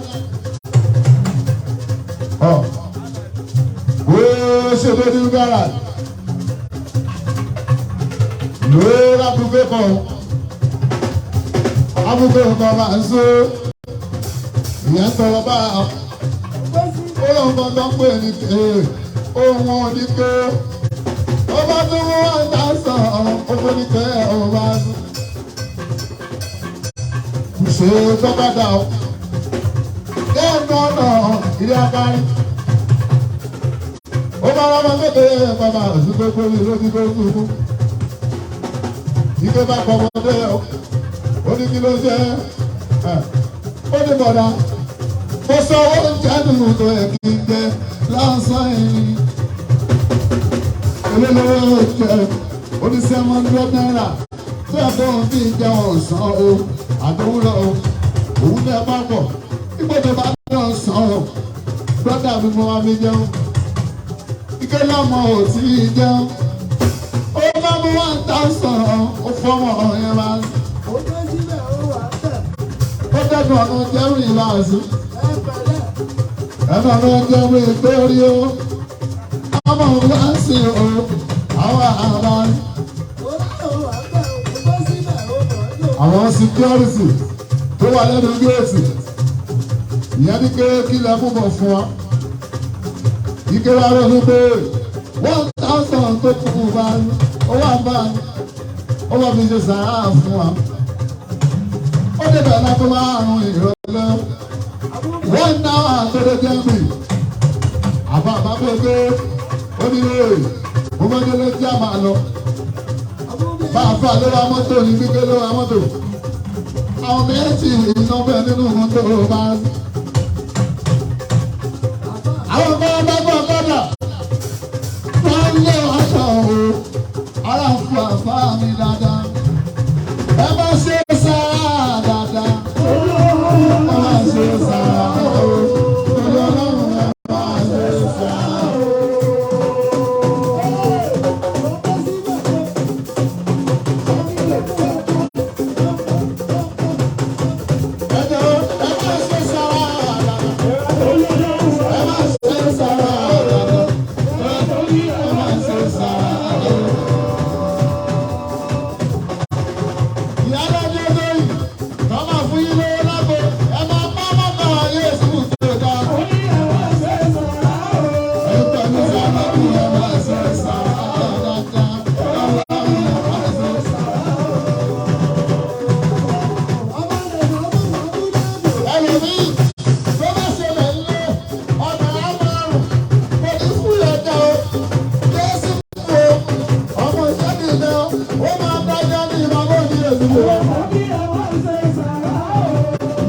Ó ṣe tó ní gáràjì lórí abúgbé kan abúgbé kan máa ń so ìyẹn tọrọ bá ó lóun kan tó ń pè ní ké ohun òní ké ó bá tún mú 1,000 ó fún ní ké òun bá tún kù ṣe tó bá dà ó lẹ́nu ọ̀nà ilé abárí ó bá rọ́mọ kékeré bàbá àṣùgbé kórè lójú tó kú ike bá kọ ọmọdé ó ní kí ló ṣe ó ní bọ̀dá mo sọ oúnjẹ nù tó yẹ kí n jẹ lásán yìí olólùwẹ̀ oúnjẹ ó ní ₦700 tó yẹ kó n fi jẹun ọ̀sán o àdúrà o òun náà bá pọ̀ nígbà tó bá ní ọ̀sán o brọ́dà mi mo máa fi jẹun ike lọ́mọ ò tí ì jẹun ó bá mú 1,000 ó fọmọ yẹn máa Ó dé síbẹ̀, ó wà bẹ̀. ó dẹ́nu ọ̀nà jẹ́rù ìlàsí Ẹ pẹ̀lẹ́. ẹnu ọ̀nà jẹ́rù ìgbérí o ọmọ wá sí o àwọn àrà Ó láyọ̀ ó wà bẹ̀. Ó dé síbẹ̀, ó mọ̀ ọ́ lò. àwọn security tó wà lẹ́nu géètì ìyẹn ní ké kí lẹ mú bọ̀ fún wa ike wa rẹ̀ ní pé 1,000 tó kù bá ó wà bá ó wà fi ṣe sàrà fún wa ó débẹ̀ lágbo márùn-ún ìrọ̀lẹ́ 1 hour tó dé jẹ́mi àbá àbá pé ó ní lóye mo fẹ́ délé tí a máa lọ bá a fà ló ra mọ́tò ní gbígbé ló ra mọ́tò àwọn méjì iná bẹ́ẹ̀ nínú mọ́tò bá àwọn kan bá gbọ́ kọ́dà wọ́n lé aṣọ o ara ń fún àfá mi dáadáa ẹ má ṣe sára dáadáa ẹ má ṣe sára o torí Ọlọ́run ẹ má ṣe sára o. Ẹ jọ̀ọ́, ẹ má ṣe sára dáadáa. Ẹ má ṣe sára dáadáa. Ẹ má ṣe sára dáadáa. Ìyá lọ́jọ́ lóyìn, tọ́ máa fún yín lówó lágbo, ẹ máa bá mọ́tò ayé ìsìnkú tó dáa. Ẹ pẹ̀lú sára bí ẹ má ṣe sára dáadáa. Ẹ má ṣe sára. Ẹlòmíì tó bá ṣẹlẹ̀ ńlẹ̀ ọ̀nà á márùn kò ní fún ẹ̀dá o Jésù kú o ọmọ ìṣẹ́ni ilẹ̀ o ó máa dájọ́ ní ìmọ̀mọ́ ní èdúgbò.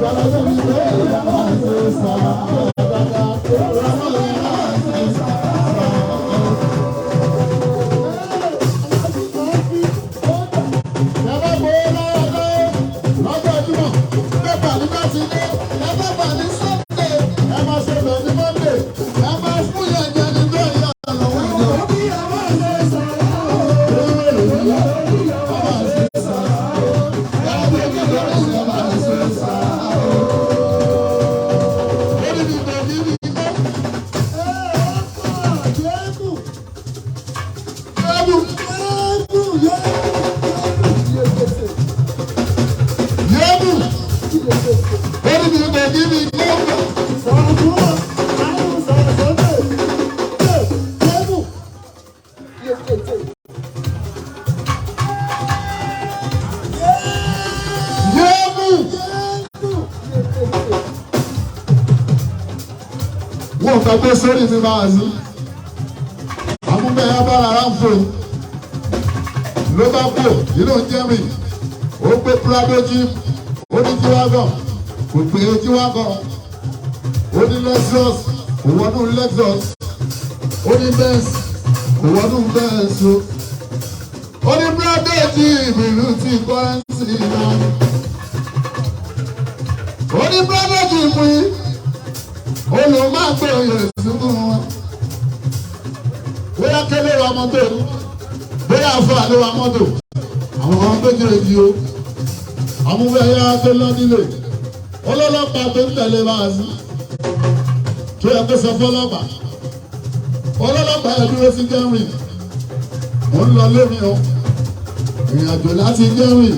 Ìyàlọ́jọ́ mi pé ìyá máa ṣe sàrà dáadáa ìyá máa ṣe sàrà. Yàrá gbowó lọ́wọ́ lọ́wọ́ lọ́jọ́ Jímọ̀, pépà ní Sátidé, ẹ bá bà ní Sunday, ẹ máa ṣe bẹ̀ ní Monday, ẹ máa fún yẹn jẹ ní bẹ́ẹ̀ yà lọ́wọ́ ìjọ. Yẹ́bù, ó ní mi kò kí mi kó. Yẹ́bù. Wọ́n fẹ́ gbé sórí mi máa sí. Àmúbẹ̀yà bára ara ń fò. Ló bá pò nínú jẹ́rì. Ó gbé Prado Jeep. Ó ní G-Wagon. Kò pé G-Wagon. Ó ní Lexus. Kò wọnú Lexus. Ó ní Benz. Kò wọnú Benz o. Ó ní Prado Jeep ìlú ti kọ́rẹ́nsì náà. Ó ní Prado Jeep yìí ó lọ máa gbé oyè sínú wọn. Bóyá kélé wa mọ́tò bóyá afọ àlè wa mọ́tò àwọn ọmọ méjèèjì o àmúfẹ́yà tó lọ nílé ọlọ́lọ́pàá tó ń tẹ̀lé bá a sí tó yẹ kó sọ fọlọ́pàá Ọlọ́lọ́pàá ẹ̀ dúró sí Germany. Mo ń lọ lómi o. Ìrìn àjò láti Germany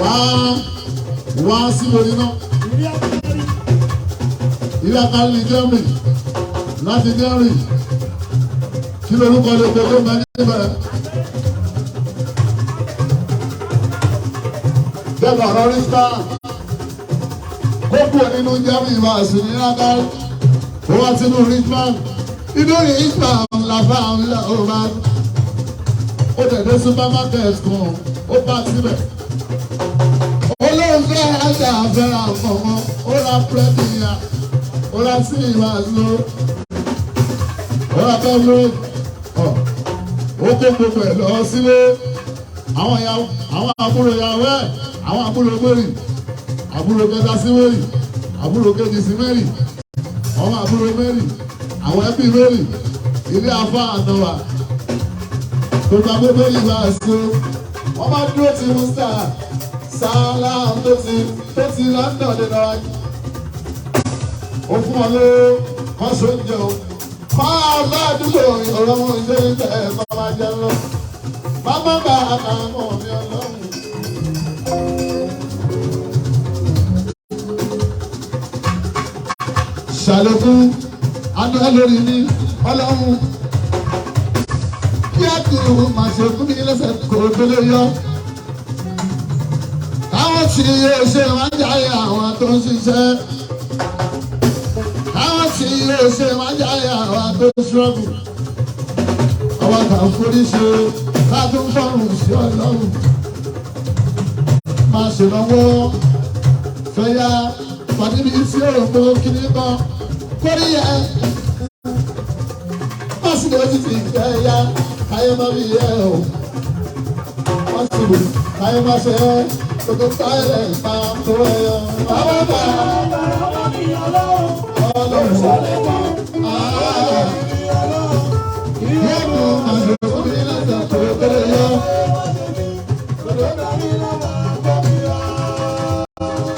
wá wá sí orí náà. Ilé akárí Germany láti Germany. Kí lorúkọ lè pe tó máa níbẹ̀? Bẹ́ẹ̀ ọ̀rọ̀ rí sáà. Kókó nínú Germany wá sí ní Rákàrí. Ó wá sínú Richmond. Inú Richmond la bá ń lọ ó bá. Ó tẹ̀lé supermarket kan, ó bá síbẹ̀. Olóńgbé ajá fẹ́ra mọ̀mọ́, ó ra pírẹ́dì ya, ó ra sí ìwà lọ, ó ra pẹ́lú ọ̀, ó kó gbogbo ẹ̀ lọ sílé. Àwọn ìyàwó, àwọn àbúrò ìyàwó ẹ̀, àwọn àbúrò mẹ́rì, àbúrò kẹta sí mẹ́rì, àbúrò kejì sí mẹ́rì, ọmọ àbúrò mẹ́rì, àwọn ẹbí mẹ́rì, ilé afá ànáwà, gbogbo agbègbè yìí máa so, wọ́n máa dúró ti Musa Salam tó ti London dé lọ́wọ́. Ó fún wọn lówó, wọ́n so ń jẹun. Máa bá àdúgbò ọ̀rọ̀ wọn ṣe ń tẹ̀ ẹ̀ máa máa jẹun lọ. Bàbá bá àmọ́ mi ọlọ́run. Ṣàlékún adúlá lórí mi ọlọ́run. Kí á kú màá ṣe fún mi lẹ́sẹ̀ kò tó lè yọ. Káwọn tí yóò ṣe máa ń jáde àwọn tó ń ṣiṣẹ́. Káwọn tí yóò ṣe máa ń jáde àwọn tó ń ṣọ́ọ̀bù. Àwọn kan forí ṣe ká tó ń fọ̀rùn sí ọlọ́run. Máa ṣèrànwọ́ fẹ́yà pàdébí tí ó rò pé kíní kan kórí ẹ. Má sì lè ti fẹ́ ya káyé má bí yẹ o. Má sì lè káyé má ṣe é gbogbo táyà pa tó ẹ yọ. Bàbá bá ọlọ́run. Yẹ́nu àṣẹ fún mi lẹ́sẹ̀ tó kéré yọ.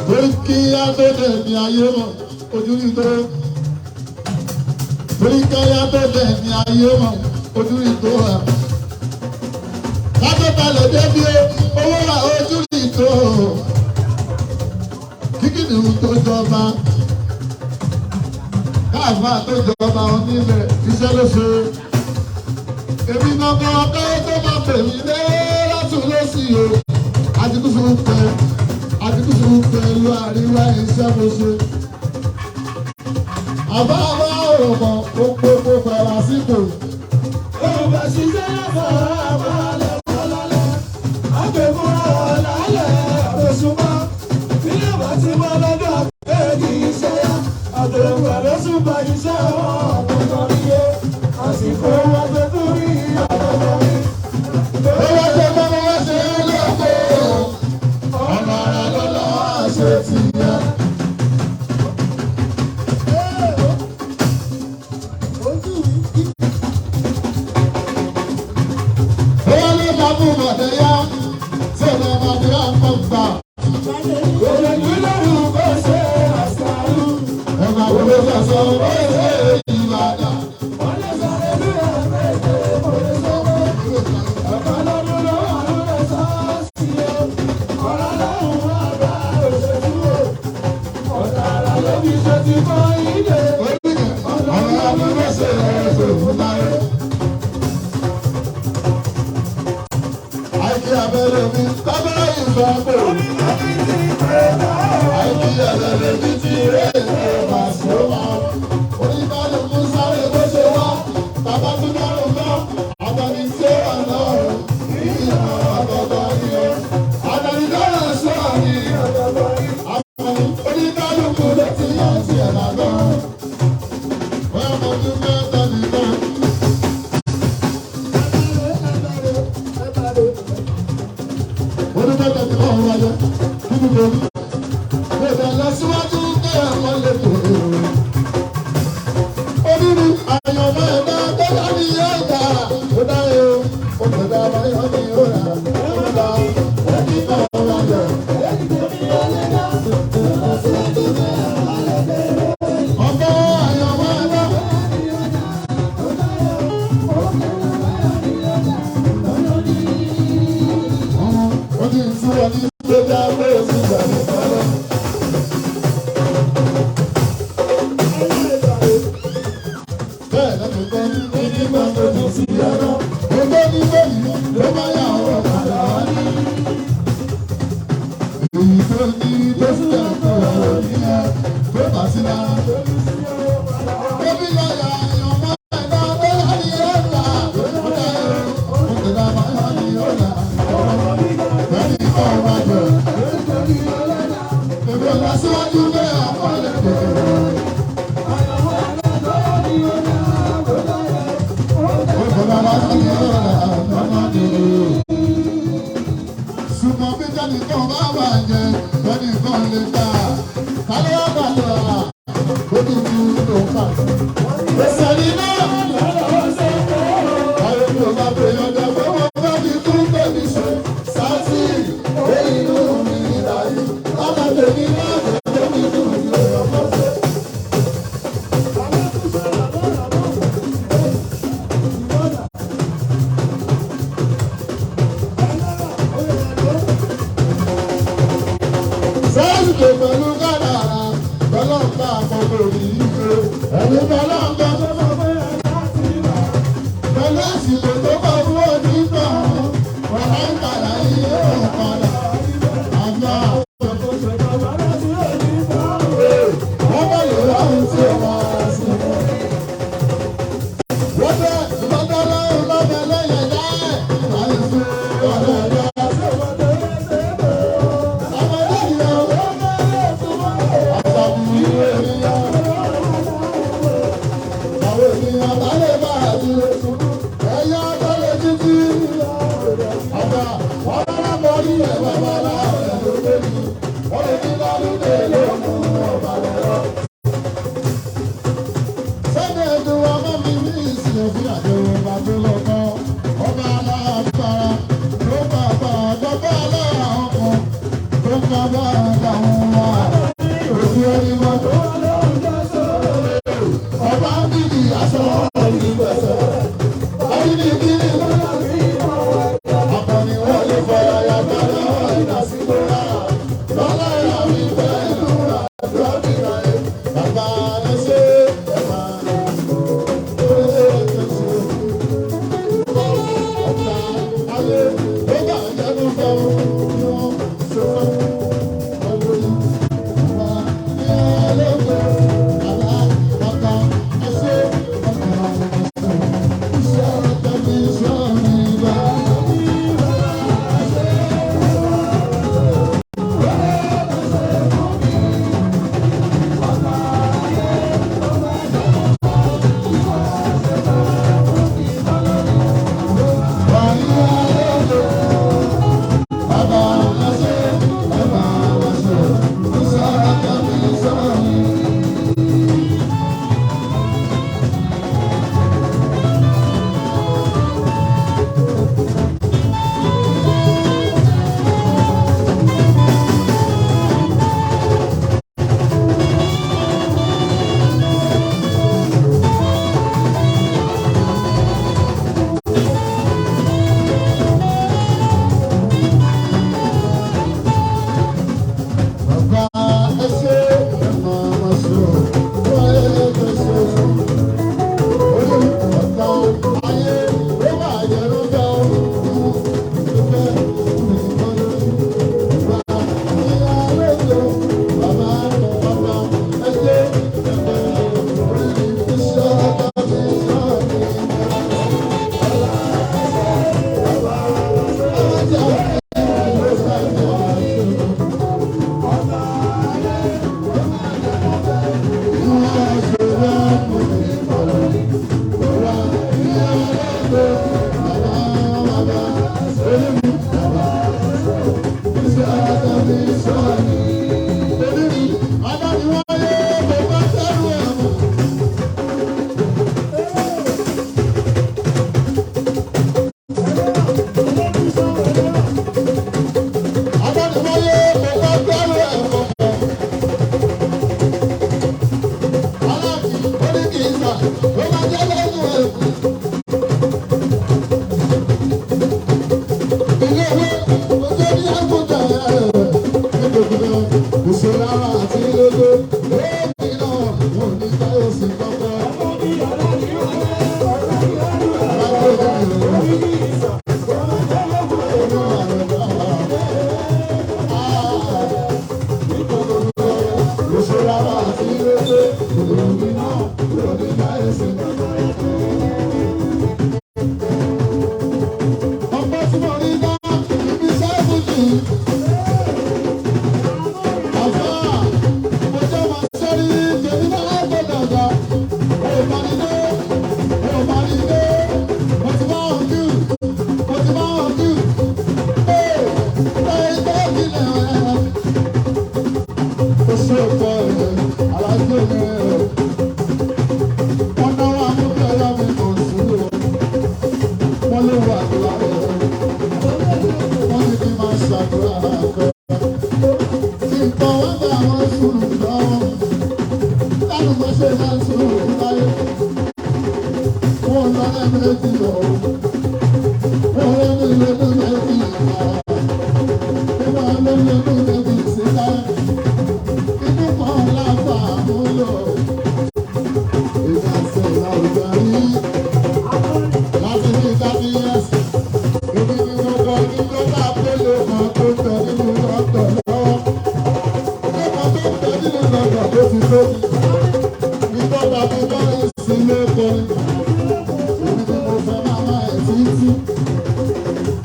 Torí kí á tó dẹ̀ ní ayé mọ̀, ojú rí tó. Torí kí á tó dẹ̀ ní ayé mọ̀, ojú rí tó wà. Látọ̀ balẹ̀ débi owó ra ojú rí tó. Kíkìnì tó jọba. Káàfà tó jọba onílẹ̀ iṣẹ́ ló ṣe. Èmi gangan ọkọ tó máa pè mí lé látún lọ́sí o. Àtikúsù ń pẹ, àtikúsù ń pẹ̀lú àríwá iṣẹ́ mo ṣe. Àbá bá ọ̀rọ̀ mọ̀ gbogbo pẹ̀lú àsìkò. Yorùbá ṣiṣẹ́ lọ́fọ̀ọ́ àbálẹ̀ ọlọ́lẹ̀. Àgbẹ̀fúnra ọ̀làlẹ̀ àbẹ̀sùnmọ́. Ilé bá ti mọ́ lọ́dọ̀ àgbẹ̀dì iṣẹ́ yá. Àgbẹ̀fúnra ló sùn bá iṣẹ́ wọn ọ̀pọ̀tọ̀ níye. Àsìkò wọn tó tún rí ọ̀pọ̀tọ̀ rí. Owó ṣe bọ́ wọ́n ṣe é lọ́pọ̀. Ọ̀nà ara lọ́lọ́ àṣẹ ti yẹ. Owó ló bá mú màdéyá, tí ọ̀nà màdéyá ń pọ̀ gbà. Òṣèlú lórúkọ ṣe àṣàrù. Ẹ̀ka gbogbo sọ̀sọ̀ ó ṣe Ìbàdàn. Wọ́n lè sọ̀rọ̀ bí ẹ̀mẹ́jẹ̀ kò lè sọ́wọ́. Ọ̀kan lọ́dún ló wà lórí sọ́ọ̀sì o. Ọ̀rọ̀ lọ́hùn wá bá òṣèlú o. Ọ̀tá ara ló fi ṣe ti kọ́ ilé. Ọ̀nà ara ló ṣe ẹ̀ṣẹ̀ fún láyé. Àìkí abẹ́rẹ́ mi, tábẹ́rẹ́ ìfẹ́ pò. Àìkí abẹ́rẹ́ mi ti rẹ̀ ẹ̀ máa ṣe wá. Oníkálukú sáré bó ṣe wá. Bàbá tún dárò lọ. Àtàní tí ó wà lọ́rùn. Ìyá ọ̀tọ̀ọ̀tọ̀ ni ó. Àtàní dọ́rọ̀ sọ̀rọ̀ ni. Àtàní oníkálukú ló ti yá tiẹ̀ lágbọ́n. Wọ́n mọ̀ tún mẹ́ta nìkan. Oníkálukú Bébí lọ́yà àyànmọ́ ẹ̀dá bóyá ni ó là. Ó dá bóyá ni ó là. Bẹ́ẹ̀ni kọ́ ọba jẹ. Èmi ò lọ síwájú bẹ́ẹ̀ àkọọ́lẹ̀ tètè. Ṣùgbọ́n bí jáde kan bá wà jẹ, lẹ́ni kan lè gbà. Kálọ́ wà bá lọ à, ó ti ju ló ń fà. Èsì ni náà. Ayé mi ò bá pè ọjà pé wọ́n bá fi kú bèbí ṣe. Sáàtì, èyí inú mi láyé. Ọmọ tèmi náà kò tó mi dùn ní ọmọ ṣe. Sẹ́ẹ̀sì tó pẹ̀lú kádàrá, tọ́lọ́ǹkà àkọ́kọ́ òbí ìgbé. Ẹni tọ́lọ́ǹkà pẹ̀lú àsìkò tó bá fún onígbà, wọ́n ń padà yí ó padà. Àgbà wọ́n bá lè ráhùn tí ó máa sí. Wọ́n bẹ ìbátá lọ́rùn lọ́bẹ̀ lẹ́yìn ẹ̀dá ẹ̀. Àìsí ọ̀rẹ́ ẹ̀dá. Ọmọdé ìyá àtàkùn ìwé ènìyàn. Àwọn ènìyàn bá lè bá àdúró. Ẹyá bá lè títí. Àgbà wọ́n bá bọ́ ní ẹ̀ bàbá láàrẹ̀ lóde ní. Wọ́n lè ní lálùdé lóògùn ọ̀bà lọ́wọ́. Sẹ́ni ẹ̀dùn ọmọ mi ní ìsìn òfin àdéhùn bàbá lọ́kọ́. Ọba aláàbára ló bá bá bàbá aláàkọ́ tó ń bá bá àwọn wa. Òkú ẹni mọ́ tó ọba ń bìbì aṣọ ìgbẹ̀sẹ̀. Ọdún ní kíni akọni wọ́n lè fọyà yàtọ̀ lọ́wọ́ ìdásíkò rà. Lọ́lá ìyá mi pẹ̀lú àdúrà nìyà ẹ̀. Bàbá ẹ ṣe ẹ̀ máa tó ṣe é ṣe. Ọ̀tá ayé ó bá jẹ́nu fẹ́ o ní wọ́n ṣe fẹ́. Ọdún bàbá ní ẹlẹ́gbẹ̀ẹ́ bàbá bàbá ẹ ṣe bàbá ẹ ṣe. Iṣẹ́ tẹ̀mí sọ́ọ̀nì bá. Bàbá ẹ ṣé ẹ máa ma ṣe o, wọ́n ẹ lè ṣe o. Olú ọ̀tá ayé ó bá yẹrù bẹ́ o. Ìfẹ́ nìkan lórí. Bàbá ní àlejò, bàbá bàbá ẹ ṣé ẹ máa orí iṣẹ́ ọ̀tá mi sọ̀rọ̀ mi. Òbí náà kúrò nígbà ẹsẹ̀. Ọgbọ́n tí mo rí dá ibi sẹ́ẹ̀bù jù. Àfà mo jẹ́ wọn sẹ́rí tèmi náà gbọ́dọ̀ gbà. Òbánidé òbánidé mo ti bá wọn kú mo ti bá wọn kú. Ee ee tẹ́kì lẹ́wọ̀n. Ó ṣe pọ̀ ẹ̀ alájọ́ mi rẹ̀. Wọ́n náwó amúkẹ́rẹ́ mi kò sùúrù. Wọ́n ló wà àdúrà rẹ̀. Wọ́n ní kí n máa ṣàdúrà kan. Kí n tọ́ wọ́n bá wọn sùúrù lọ́wọ́. Láti mọ ṣe máa ń sùúrù láyé. Wọ́n lọ lẹ́ẹ̀mejì lọ. Wọ́n lẹ́nu lẹ́nu méjì lọ. Wọ́n lẹ́nu lẹ́nu méjì sí láyé. Inú kan láfa àmúlò. Ìgbà sọ̀rọ̀ àwùjọ rí. Láti ní 30 years. Èmi ni mo kọ ní dọ́tà pélé kan tó ń bẹ nínú lọ́tọ̀ lọ́wọ́. Lọ́kọ̀ tó ń bẹ nínú lọ́tọ̀ tó ti tó mi. Ní dọ́tà tó bá ń sin ló kọrin. Èmi ni mo fẹ́ máma ẹ̀ títí.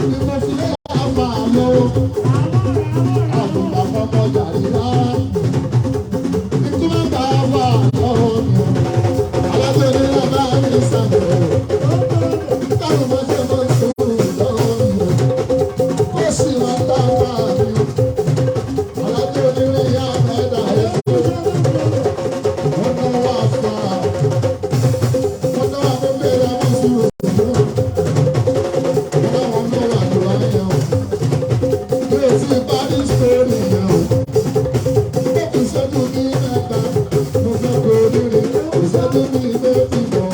Ni mo fi lé àfà lọ́wọ́. Àbùkà fọmọ jàrí rárá. Ìtumọ̀ bá wà lọ́wọ́ mi. Alájọ ní bàbá mi sàmì. Táwọn ọmọ ṣe mọ́ sùúrù lọ́wọ́ mi. Ó sì máa ń dáwọ́ mi. Alájọ onírin yá mẹ́ta ẹ̀sìn. Wọ́n náà wà fà. Wọ́n náà wà fún bẹ́ẹ̀rẹ̀ àwọn sùúrù. Wọ́n náà wọ́n náà wà lọ́wọ́ yẹn o. Mi ò tí ì parí sórí yẹn o. Ìṣẹ́jú mi mẹ́ta, mo fẹ́ kó oríire. Ìṣẹ́jú mi méjì mọ́.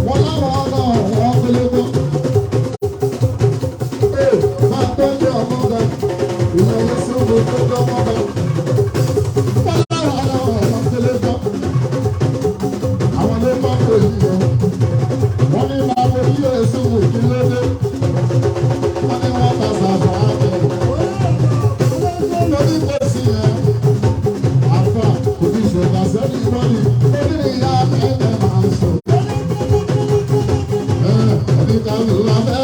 Wọ́n láwọn náà wọ́n pélé mọ́. Máa tọ́jú ọmọ rẹ̀, ìyẹn sóbò tó dọ́mọ rẹ̀. Wọ́n láwọn náà wọ́n pélé mọ́. Àwọn ló bá kò yí o. Wọ́n ní máa bo yí èso wò kí ló dé. Wọ́n ní wọ́n bá sàbà bẹ̀. Lórí kò sí ẹ̀. Àfà kò ní ṣèkà sẹ́ni lórí. Onírìíyá ẹ̀ẹ́dẹ̀ máa ń sọ. Ẹ̀ẹ́dẹ̀ kan ló wà fẹ́.